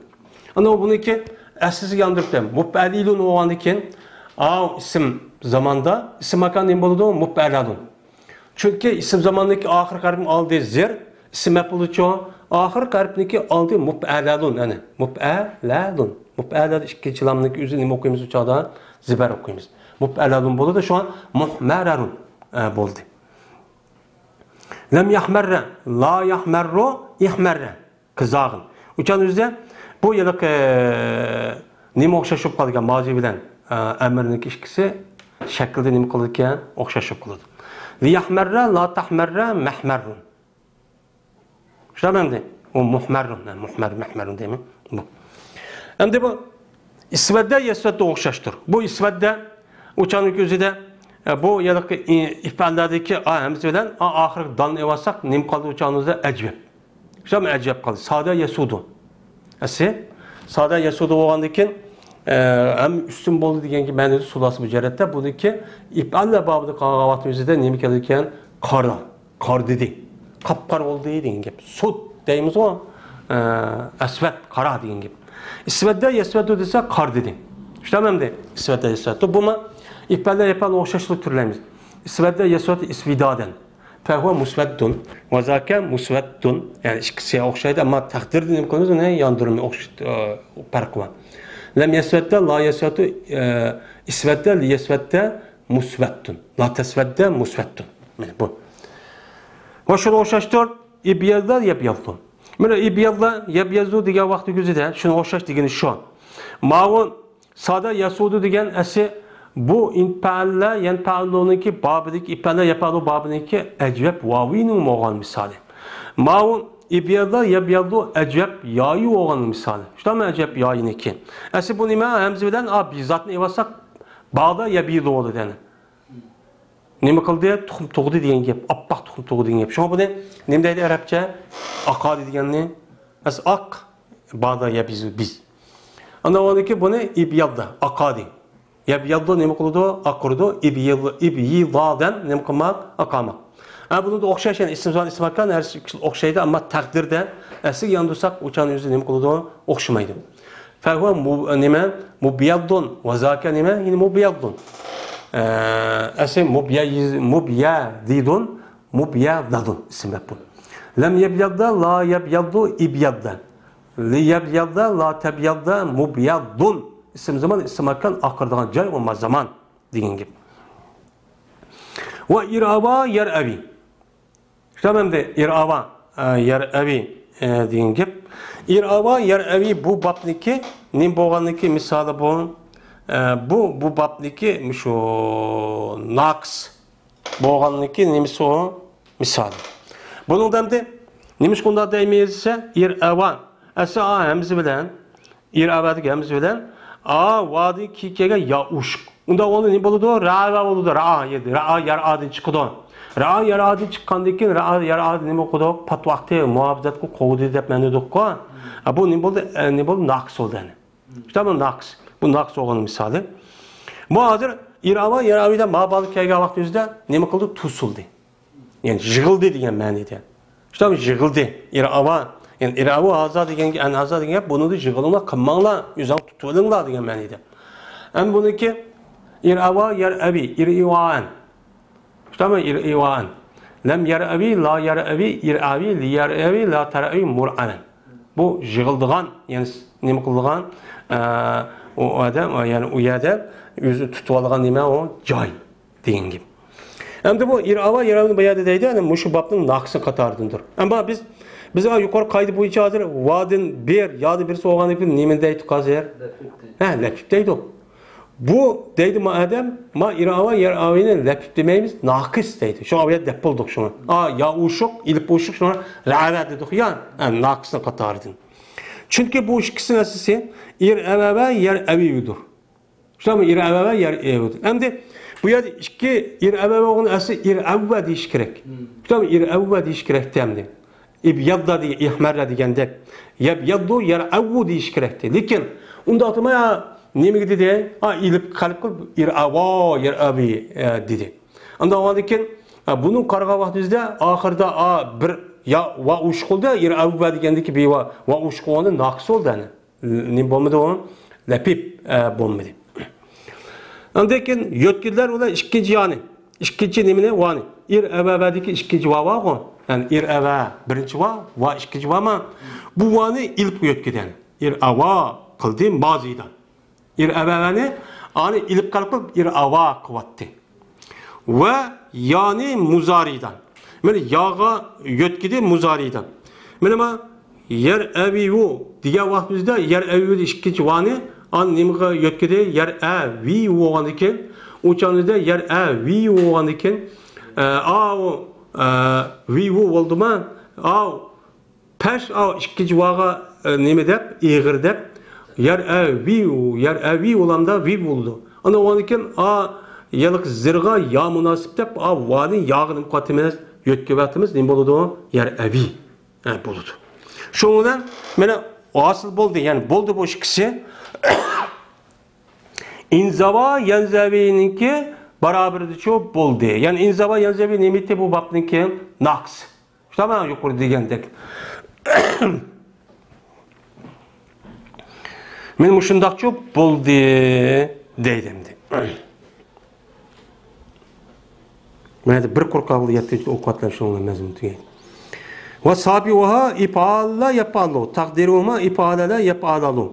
ئانا بۇنىڭكى ئەسلىسىگە ياندۇرۇپ، مۇپئەلىلۇن بولغاندىن كېيىن، ئاۋ ئىسىم زاماندا، ئىسىم ماكان نېمە بولىدۇ؟ مۇپئەلەلۇن. چۈنكى ئىسىم زاماندىكى ئاخىرقى ھەرپنىڭ ئالدى زىر، ئىسىم مەپئۇلچۇ، ئاخىرقى ھەرپنىڭكى ئالدى مۇپئەلەلۇن، يەنى مۇپئەلەلۇن. مۇپئەلەلۇن ئىككىنچى لامنىڭكى ئۆزى نېمە ئوقۇيمىز ئۇ چاغدا؟ زىبەر ئوقۇيمىز. مۇپئەلەلۇن بولىدۇ، شۇڭا مۇھمەرەرۇن، ئە، بولدى. لەم يەھمەررە، لا يەھمەررۇ، ئىھمەررە. قىزارغىن. ئۇچان ئۆزىدە بۇ ھېلىقى نېمە ئوخشاش بولۇپ قالىدىكەن؟ مازى بىلەن، ئە، ئەمىرنىڭكى ئىككىسى شەكىلدە نېمە قىلىدىكەن؟ ئوخشاش بولۇپ قالىدۇ. لىيەھمەررە، لا تەھمەررە، مەھمەررۇن. شۇنداقمۇ ئەمدى؟ ئۇ مۇھمەررۇن، ھە، مۇھمەر، مەھمەررۇن دەيمەن. بۇ. ئەمدى بۇ ئىسۋەددە، يەسۋەددە ئوخشاشتۇر. بۇ ئىسۋەددە، ئۇچاننىڭكى ئۆزىدە، ئە، بۇ ھېلىقى ئى-، ئىپئەللەردىكى ئا ھەمزە بىلەن ئا ئاخىرىدا دالنى ئېلىۋالساق، نېمە قالدى ئۇچانىمىزدا؟ ئەجۋەب. شۇنداقمۇ ئەجۋەب قالدى. سادە يەسۇدۇ. ئەسلى سادە يەسۇدۇ بولغاندىن كېيىن، ئە، ھەم ئۈستۈن بولدى دېگەن مەنىدە سۇلاسى مۇجەررەتتە، بۇنىڭكى ئىپئەللە بابىدا قالغان ۋاقتىمىزدا نېمە كېلىدىكەن؟ قارا. قارا دېدى. قاپقارا بولدى دېگەن گەپ. سود دەيمىزغۇ، ئە، ئەسۋەد، قارا دېگەن گەپ. ئىسۋەددە يەسۋەددۇ دېسە قارا دېدى. شۇنداقمۇ ئەمدى؟ ئىسۋەددە يەسۋەددۇ. بۇمۇ ئىپئەللە يەپئەللە ئوخشاشلىق تۈرلەيمىز. ئىسۋەددە يەسۋەددۇ ئىسۋىدادەن. فەھۇۋە مۇسۋەددۇن. ۋە زاكە مۇسۋەددۇن. يەنى ئىككىسى ئوخشايدۇ، ئەمما تەقدىردە نېمە قىلىمىز؟ ئۇنى ياندۇرما ئوخش-، ئە، پەرقى بار. لەم يەسۋەددە، لا يەسۋەددۇ، ئە، ئىسۋەددە، لى يەسۋەددە، مۇسۋەددۇن. لا تەسۋەددە، مۇسۋەددۇن. مانا بۇ. ۋە شۇنى ئوخشاشتۇر. ئىبيەزدا، يەبيەزدۇ. مانا ئىبيەزدا، يەبيەزدۇ دېگەن ۋاقتى كۆزىدە شۇنى ئوخشاش دېگىنى شۇ. ماۋۇ سادە يەسۇدۇ دېگەن ئەسلى بۇ ئىنپەئەللە يەنپەئەللۇنىڭكى بابىدىكى، ئىپەئەللە يەپەئەللۇ بابىنىڭكى ئەجۋەب ۋاۋىنىڭ بولغان مىسالى. ماۋۇ ئىبيەزدا، يەبيەزدۇ ئەجۋەب يايى بولغان مىسالى. شۇنداقمۇ ئەجۋەب يايىنىڭكى؟ ئەسلى بۇ نېمە؟ ھەمزە بىلەن ئا بىزاتنى ئېلىۋالساق، باغدا يەبىدۇ بولىدۇ يەنى. نېمە قىلدى؟ تۇخۇم تۇغدى دېگەن گەپ. ئاپئاق تۇخۇم تۇغدى دېگەن گەپ. شۇڭا بۇنى نېمە دەيدۇ ئەرەبچە؟ ئاقادى دېگەننى. ئەس ئاق. بادا يەبىزۇ بىز. ئاندىن ئۇنىڭكى بۇنى ئىبياددا، ئاقادى. يەبياددا نېمە قىلىدۇ؟ ئاقۇرىدۇ. ئىبيىل-، ئىبيىدادەن نېمە قىلماق؟ ئاقارماق. ھە، بۇنىڭدا ئوخشاش، يەنى ئىسىم زامان، ئىسىم ماكان ھەر ئوخشايدۇ، ئەمما تەقدىردە ئەسلىگە ياندۇرساق، ئۇچان ئۆزى نېمە قىلىدۇ؟ ئوخشىمايدۇ. فەھۇۋە مۇ-، نېمە؟ مۇبيەددۇن. ۋە زاكە نېمە؟ يەنە مۇبيەددۇن. ئە، ئەسلى مۇبيەيز-، مۇبيەدىدۇن، مۇبيەدەدۇن. ئىسىم مەپئۇل. لەم يەبيەددە، لا يەبيەددۇ، ئىبيەددە. لى يەبيەددە، لا تەبيەددە، مۇبيەددۇن. ئىسىم زامان، ئىسىم ماكان، ئاقىرىدىغان جاي، ئۇ ما-، زامان دېگەن گەپ. ۋە ئىرئاۋا يەرئەۋى. شۇنداق ئەمدى ئىرئاۋا، ئە، يەرئەۋى، ئە، دېگەن گەپ. ئىرئاۋا يەرئەۋى بۇ بابنىكى نېمە بولغانلىكى مىسالى بۇ؟ ئە، بۇ، بۇ بابنىكى مۇشۇ ناقىس بولغانلىكى نېمىسى ئۇ؟ مىسالى. بۇنىڭدا ئەمدى نېمىشقا ئۇنداق دەيمىز دېسە، ئىرئاۋا. ئەسلى ئا ھەمزە بىلەن ئىرئاۋادىكى ھەمزە بىلەن ئا ۋادىن كېيىن كەلگەن يا ئۇشۇق. ئۇنداق بولغاندا نېمە بولىدۇ؟ رەئەۋە بولىدۇ. رەئا، رەئا يەرئادىن چىقىدۇ. رەئا يەرئادىن چىققاندىن كېيىن رەئا يەرئادىن نېمە قىلدۇق؟ پات ۋاقتى مۇھاپىزەتكە قوغدى دەپ مەنىدۇققۇ. ئا، بۇ نېمە بولدى؟ ئە، نېمە بولدى؟ ناقىس بولدى يەنى. شۇنداق بۇ ناقىس. بۇ ناقىس بولغان مىسالى. بۇ ھازىر ئىرئاۋا يەرئەۋىدە ما بالىغا كەلگەن ۋاقتىمىزدا نېمە قىلدى؟ توسۇلدى. يەنى يىغىلدى دېگەن مەنىدە. شۇنداق يىغىلدى. ئىرئاۋا. يەنى ئىرئاۋۇ ھازا دېگەنگە، ئەن ھازا دېگەن گەپ، بۇنىڭدا يىغىلىڭلار، قىلماڭلار، ئۆزۈڭ تۇتۇۋېلىڭلار دېگەن مەنىدە. ئەمدى بۇنىڭكى ئىرئاۋا يەرئەۋى، ئىرئىۋائەن. شۇنداقمۇ؟ ئىرئىۋائەن. لەم يەرئەۋى، لا يەرئەۋى، ئىرئاۋى، لى يەرئەۋى، لا تەرئەۋى، مۇرئەۋەن. بۇ يىغىلىدىغان، يەنى نېمە قىلىدىغان، ئە، ئۇ ئادەم، يەنى ئۇ يەردە ئۆزى تۇتۇۋالغان نېمە ئۇ؟ جاي. دېگەن گەپ. ئەمدى بۇ ئىرئاۋا، يەرئەۋنى بۇ يەردە دەيدۇ، يەنى مۇشۇ بابنىڭ ناقىسى قاتارىدىندۇر. ئەمما بىز، بىز يۇقىرى قائىدە بويىچە ھازىر ادىن بىر، يادىن بىرسى بولغاندىن كېيىن نېمىنى دەيتتۇق ھازىر؟ لەپىپ دەيدۇ. ھە، لەپىپ دەيدۇ. بۇ دەيدۇ ما ئادەم، ما ئىرئاۋا، يەرئەۋنى لەپىپ دېمەيمىز، ناقىس دەيدۇ. شۇڭا ئۇ يەردە دەپ بولدۇق شۇڭا. ئا، يا ئۇشۇق، ئېلىپ ئۇشۇق، شۇڭا رەئەۋە دېدۇق يا، ھە، ناقىسنىڭ قاتارىدىن. چۈنكى بۇ ئىككىسىنىڭ ئەسلىسى ئىرئەۋە ۋە يەرئەۋىدۇر. شۇنداقمۇ؟ ئىرئەۋە ۋە يەرئەۋىدۇر. ئەمدى بۇ يەردە ئىككى ئىرئەۋە بولغان ئەسلى ئىرئەۋۋە دېيىش كېرەك. تامام، ئىرئەۋۋە دېيىش كېرەكتى ئەمدى. ئىبياددا دېگەن، ئىھمەررە دېگەندەك. يەبيەددۇ، يەرئەۋۋۇ دېيىش كېرەكتى. لېكىن ئۇنداق دېمەي، نېمىگە دېدى؟ ئا، ئېلىپ قەلب قىلىپ، ئىرئاۋا، يەرئەۋى، ئە، دېدى. ئاندىن ئاندىن كېيىن، ئا، بۇنىڭ قارىغان ۋاقتىمىزدا ئاخىرىدا، ئا، بىر يا ۋا ئۇشۇق بولدى، ئىرئەۋۋە دېگەندىكى بىۋا ۋا ئۇشۇق بولغاندا ناقىس بولدى، ئەنە. نېمە بولمىدى ئۇ؟ لەپىپ، ئە، بولمىدى. ئاندىن كېيىن يۆتكىدىلەر ئۇلار ئىككىنچى يانى. ئىككىنچى نېمىنى؟ ۋانى. ئىرئەۋەۋەدىكى ئىككىنچى ۋا بارغۇ. يەنى ئىرئەۋە بىرىنچى ۋا، ۋا ئىككىنچى ۋا ما. بۇ ۋانى ئېلىپ يۆتكىدى، يەنى. ئىرئاۋا قىلدى مازىدا. ئىرئەۋەۋەنى ئانى ئېلىپ قەلب قىلىپ ئىرئاۋا قىلىۋەتتى. ۋە يانى مۇزارىدا. مانا ياغا يۆتكىدى مۇزارىدا. مانا ما يەرئەۋىۋۇ دېگەن ۋاقتىمىزدا يەرئەۋىۋۇ ئىككىنچى ۋانى ئان نېمىغا يۆتكىدى؟ يەرئەۋىۋۇ بولغاندىكىن، ئۇ چاغىمىزدا يەرئەۋىۋۇ بولغاندىكىن، ئە، ئاۋۇ، ئە، ۋىۋۇ بولدىما؟ ئاۋۇ پەش ئاۋۇ ئىككىنچى ۋاغا، ئە، نېمە دەپ، ئېغىر دەپ، يەرئەۋىۋۇ، يەرئەۋىۋۇ بولامدا ۋىۋۇ بولىدۇ. ئانا ئۇنىڭدىن كېيىن ئا يەلىق زىرغا يا مۇناسىپ دەپ، ئا ۋانى ياغا نېمە قىلىۋاتىمىز؟ يۆتكىۋاتىمىز، نېمە بولىدۇ؟ يەرئەۋى. ھە، بولىدۇ. شۇنىڭ بىلەن مانا ھاسىل بولدى، يەنى بولدى بۇ ئىككىسى. ئىنزاۋا، يەنزەۋىنىڭكى بارابىرىدىچۇ بولدى. يەنى ئىنزاۋا، يەنزەۋى نېمىتى بۇ بابنىڭكى؟ ناقىس. شۇنداقمۇ يۇقىرىدا دېگەندەك. مانا مۇشۇنداقچۇ بولدى دەيدۇ ئەمدى. مانا بىر قۇر قالدى، يەتتىنچى ئوقۇۋاتىمەن، شۇنىڭ مەزمۇنى تۈگەيدۇ. ۋە سابىئۇھا ئىپئاللا يەپئالۇ، تەقدىرۇھۇما ئىپئالەلە يەپئالالۇ.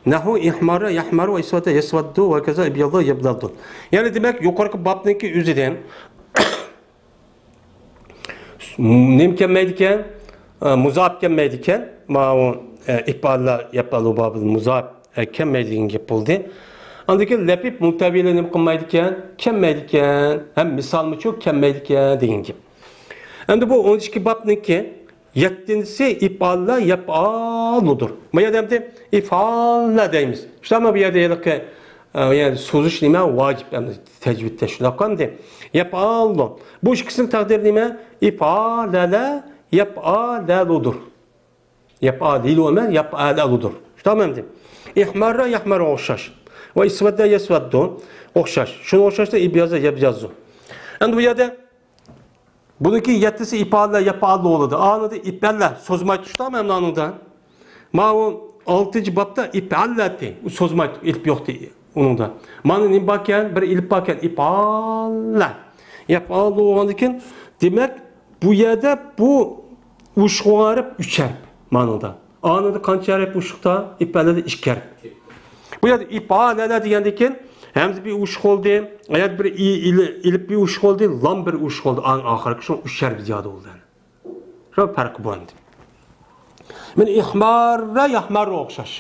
نەھۋۇ ئىھماررە يەھمارۇ ۋە ئىسۋەتە يەسۋەددۇ ۋە كەزا ئىبيەددە يەبيەددۇ. يەنى دېمەك، يۇقىرىقى بابنىڭكى ئۆزىدىن نېمە كەلمەيدىكەن؟ ئە، مۇزاپ كەلمەيدىكەن. ماۋۇ، ئە، ئىپئاللا يەپئالۇ بابىدىن مۇزاپ، ئە، كەلمەيدۇ دېگەن گەپ بولدى. ئاندىن كېيىن لەپىپ مۇنتەۋىلە نېمە قىلمايدىكەن؟ كەلمەيدىكەن. ھەم مىسالمۇچۇ كەلمەيدىكەن دېگەن گەپ. ئەمدى بۇ ئون ئىككى بابنىڭكى يەتتىنچىسى ئىپئاللا يەپئالۇدۇر. ما يەردە ئەمدى ئىفئاللا دەيمىز. شۇنداقمۇ بۇ يەردە ھېلىقى، ئە، يەنى سوزۇش نېمە؟ ۋاجىپ ئەمدى تەجۋىدتە شۇنداق قىلىندى. يەپئالۇ. بۇ ئىككىسىنىڭ تەقدىرى نېمە؟ ئىپئالەلە يەپئالەلۇدۇر. يەپئالىلۇ ئەمەس، يەپئالەلۇدۇر. شۇنداقمۇ ئەمدى؟ ئىھماررا يەھمارۇ ئوخشاش. ۋە ئىسۋەددە يەسۋەددۇ ئوخشاش. شۇنىڭغا ئوخشاشلا ئىبيازا يەبيازۇ. ئەمدى بۇ يەردە بۇنىڭكى يەتتىسى ئىپئاللا يەپئالۇ بولىدۇ. ئانىدا ئىپئەللا سوزماي تۇرۇشتا مەنانىڭدا. ماۋۇ ئالتىنچى بابتا ئىپئەللەتى. ئۇ سوزماي تۇر، ئېلىپ يوقتى ئۇنىڭدا. مانا نېمە باركەن؟ بىر ئېلىپ باركەن. ئىپئاللا. يەپئالۇ بولغاندىن كېيىن، دېمەك، بۇ يەردە بۇ ئۇشقۇ ھەرپ ئۈچ ھەرپ مانىدا. ئانىدا قانچە ھەرپ ئۇشقۇتا؟ ئىپئەللەدە ئىككى ھەرپ. بۇ يەردە ئىپئالەلە دېگەندىن كېيىن ھەمزە بىر ئۇشۇق بولدى، ئايەت بىر ئى ئېلىپ بىر ئۇشۇق بولدى، لام بىر ئۇشۇق بولدى. ئاڭ ئاخىرقى شۇ ئۈچ ھەرپ زىيادە بولدى. شۇ پەرقى بۇ ئەمدى. مانا ئىھماررا يەھماررا ئوخشاش.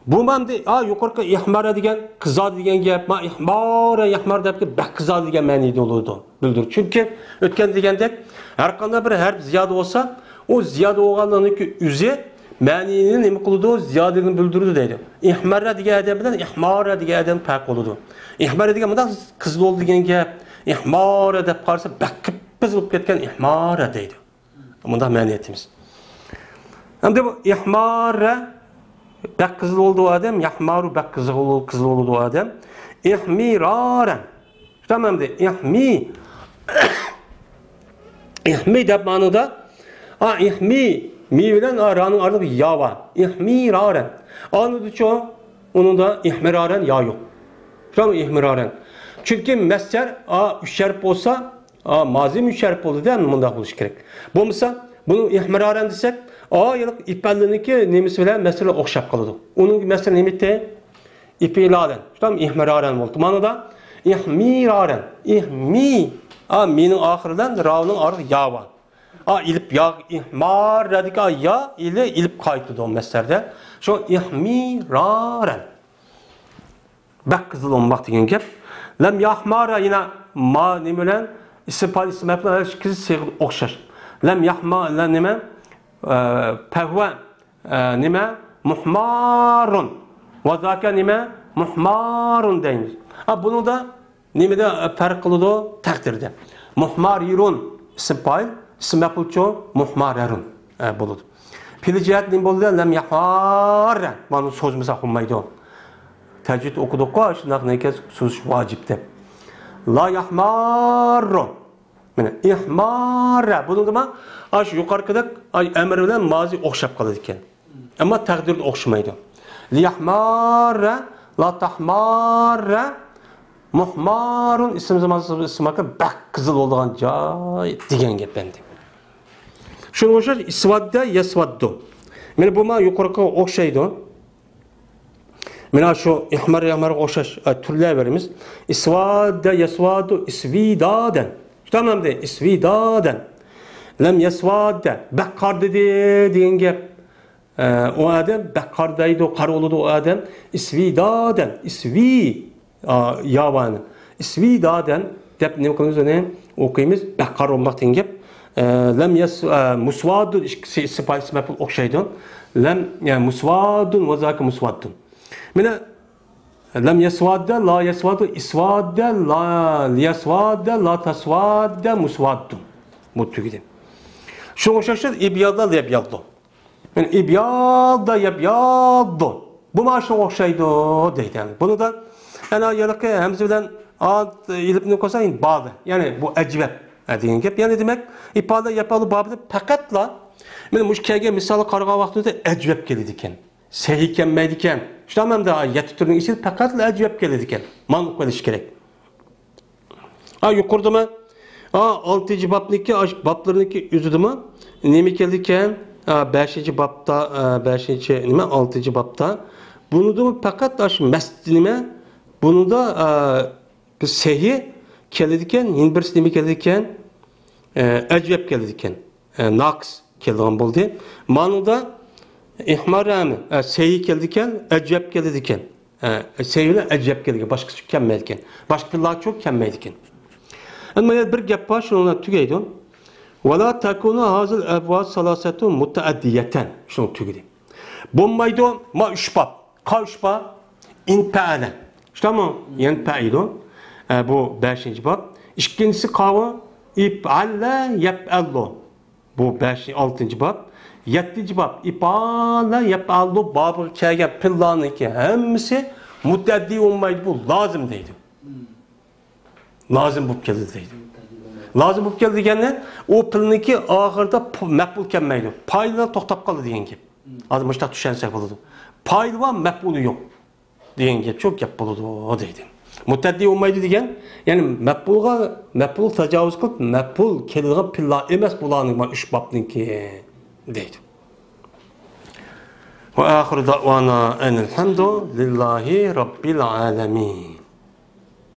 بۇ ئەمدى، ئا، يۇقىرىقى ئىھماررا دېگەن قىزاردا دېگەن گەپ، ما ئىھماررا يەھمار دەپ بەك قىزاردا دېگەن مەنىدە بولىدۇ، بىلدۈرىدۇ. چۈنكى ئۆتكەندە دېگەندەك، ھەر قانداق بىر ھەرپ زىيادە بولسا، ئۇ زىيادە بولغانلىقنىڭكى ئۆزى مەنىنى نېمە قىلىدۇ؟ زىيادىلىكنى بىلدۈرىدۇ دەيدۇ. ئىھماررا دېگەن ئادەم بىلەن ئىھماررا دېگەن ئادەم پەرق بولىدۇ. ئىھماررا دېگەن مۇنداق قىزىل بولدى دېگەن گەپ. ئىھماررا دەپ قارىسا، بەك قىپقىزىل بولۇپ كەتكەن، ئىھماررا دەيدۇ. مۇنداق مەنە ئېيتىمىز. ئەمدى بۇ ئىھماررا بەك قىزىل بولدى ئۇ ئادەم، يەھمارۇ بەك قىزىل، قىزىل بولدى ئۇ ئادەم. ئىھمىرارەن. تامام ئەمدى. ئىھمى. ئىھمى دەپ مانىدا، ئا، ئىھمى، مى بىلەن، ئا، رانىڭ ئارىلىقى يا بار. ئىھمىرارەن. ئانىدىچۇ، ئۇنىڭدا ئىھمىرارەن يا يوق. تامام، ئىھمىرارەن. چۈنكى مەسدەر، ئا، ئۈچ ھەرپ بولسا، ئا، مازىم ئۈچ ھەرپ بولدى دە، مۇنداق بولۇشى كېرەك. بولمىسا، بۇنى ئىھمىرارەن دېسەك، ئا، يەنە ئىپئەللىنىڭكى نېمىسى بىلەن مەسدەرلەر ئوخشاپ قالىدۇ. ئۇنىڭ مەسدەرى نېمە ئىدى؟ ئىپئىلالەن. شۇنداق ئىھمىرارەن بولدى. مانىدا ئىھمىرارەن. ئىھمى. ئا، مىنىڭ ئاخىرى بىلەن راۋنىڭ ئارىلىقى يا بار. ئا، ئېلىپ يا، ئىھماررادىكى ئا يا، ئېلى ئېلىپ قايتىدۇ مەسدەردە. شۇ ئىھمىرارەن. بەك قىزىل بولماق دېگەن گەپ. لەم يەھمارا يەنە ما نېمە بىلەن؟ ئىسىم پائىل، ئىسىم مەپئۇل، ھەر ئىككىسى سىيغا ئوخشاش. لەم يەھما، لە نېمە؟ ئە، پەھۋە، ئە، نېمە؟ مۇھمارۇن. ۋە زاكە نېمە؟ مۇھمارۇن دەيمىز. ئا، بۇنىڭدا نېمىدە پەرق قىلىدۇ؟ تەقدىردە. مۇھمارىرۇن ئىسىم پائىل، ئىسىم مەپئۇلچۇ؟ مۇھمارەرۇن، ئە، بولىدۇ. پېئىل جەھەت نېمە بولدى؟ لەم يەھماررە. مانا سوزمىساق بولمايدۇ. تەجۋىد ئوقۇدۇققۇ، شۇنداق نېكە سوزۇش ۋاجىپ دەپ. لا يەھماررۇ. مانا ئىھماررە. بۇنىڭدىمۇ ئاشۇ يۇقىرىقىدەك ئەمىر بىلەن مازى ئوخشاپ قالىدىكەن. ئەمما تەقدىردە ئوخشىمايدۇ. لىيەھماررە، لا تەھماررە، مۇھمارۇن ئىسىم زامان ئىسىم بەك قىزىل بولىدىغان جاي دېگەن گەپ ئەمدى. شۇنىڭغا ئوخشاش ئىسۋاددە يەسۋاددۇ. مانا بۇ ما يۇقىرىقىغا ئوخشايدۇ. مانا شۇ ئىھمار يەھمارغا ئوخشاش، ئە، تۈرلەۋېرىمىز. ئىسۋاددە يەسۋاددۇ ئىسۋىدادەن. شۇنداقمۇ ئەمدى؟ ئىسۋىدادەن. لەم يەسۋاددە، بەك قارىدى دېگەن گەپ. ئە، ئۇ ئادەم بەك قارىدايدۇ، قارا بولىدۇ ئۇ ئادەم. ئىسۋىدادەن، ئىسۋى، ئا، ياۋانى. ئىسۋىدادەن دەپ نېمە قىلىمىز ئۇنى؟ ئوقۇيمىز، بەك قارا بولماق دېگەن گەپ. ئە، لەم يەس-، ئە، مۇسۋادۇن ئىككىسى ئىسسىپايىسى مەپئۇل ئوخشايدۇ. لەم، يە، مۇسۋادۇن ۋە زاكە مۇسۋاددۇن. مانا، لەم يەسۋاددە، لا يەسۋادۇ، ئىسۋاددە، لا، لىيەسۋاددە، لا تەسۋاددە، مۇسۋاددۇن. بۇ تۈگىدى. شۇنىڭغا ئوخشاش ئىبياددا، لەبياددۇ. يەنى ئىبياددا يەبياددۇ. بۇ مانا شۇنىڭغا ئوخشايدۇ دەيدۇ. يەنى بۇنىدا يەنە ھېلىقى ھەمزە بىلەن ئا ئېلىپنى قوشسا، يەنى بادى. يەنى بۇ ئەجۋەب، ھە، دېگەن گەپ. يەنى دېمەك، ئىپادە يەپئەلۇ بابىدا پەقەتلا، مانا مۇشۇ كەلگەن مىسالغا قارىغان ۋاقتىمىزدا ئەجۋەب كېلىدىكەن. سەھىھ كەلمەيدىكەن. شۇنداقمۇ ئەمدى يەتتە تۈرنىڭ ئىچىدە پەقەتلا ئەجۋەب كېلىدىكەن. مانا ئۇقۇپ ئېلىش كېرەك. ھا، يۇقىرىدىمۇ، ھا، ئالتىنچى بابنىڭكى، ئاش-، بابلىرىنىڭكى ئۆزىدىمۇ نېمە كېلىدىكەن؟ ھا، بەشىنچى بابتا، ھا، بەشىنچى نېمە، ئالتىنچى بابتا. بۇنىدىمۇ پەقەت ئاش مەس نېمە؟ بۇنىدا، ھا، بىر سەھىھ كېلىدىكەن، يەنە بىرسى نېمە كېلىدىكەن؟ ھا، ئەجۋەب كېلىدىكەن. ئە، ناقىس كېلىدىغان بولدى. مانىدا ئىھمار ھەم، ئە، سەھىھ كېلىدىكەن، ئەجۋەب كېلىدىكەن. ئە، سەھىھ بىلەن ئەجۋەب كېلىدىكەن، باشقىسى كەلمەيدىكەن. باشقا پېئىللار چوق كەلمەيدىكەن. ئەمما يەنە بىر گەپ بار، شۇنىڭ بىلەن تۈگەيدۇ. ۋەلا تەكۇنۇ ھازىل ئەبۋا سالاسەتۇ مۇتەئەددىيەتەن. شۇنىڭ تۈگىدى. بولمايدۇ، ما ئۈچ باب. قا ئۈچ باب؟ ئىنپەئەلە. شۇنداقمۇ؟ يەنپەئىلۇ. ئە، بۇ بەشىنچى باب. ئىككىنچىسى قاۋۇ؟ ئىپئەللە يەپئەللۇ. بۇ بەش، ئالتىنچى باب. يەتتىنچى باب. ئىپئالە يەپئەللۇ بابىغا كەلگەن پېئىللارنىڭكى ھەممىسى مۇتەئەددى بولمايدۇ، بۇ لازىم دەيدۇ. لازىم بولۇپ كەلدى دەيدۇ. لازىم بولۇپ كەلدى دېگەننى، ئۇ پېئىلنىڭكى ئاخىرىدا پۇ-، مەپئۇل كەلمەيدۇ. پائىللا توختاپ قالدى دېگەن گەپ. ھازىر مۇشۇنداق چۈشەنسەك بولىدۇ. پائىل بار، مەپئۇلى يوق دېگەن گەپ، شۇ گەپ بولىدۇ دەيدۇ. مۇتەئەددى بولمايدۇ دېگەن، يەنى مەپئۇلغا، مەپئۇل تاجاۋۇز قىلىپ، مەپئۇل كېلىدىغان پېئىللار ئەمەس بۇلارنىڭ، مانا ئۈچ بابنىڭكى دەيدۇ. ۋە ئاخىرۇ دەئۋانا ئەنىل ھەمدۇ لىللاھى رەببىل ئالەمىن.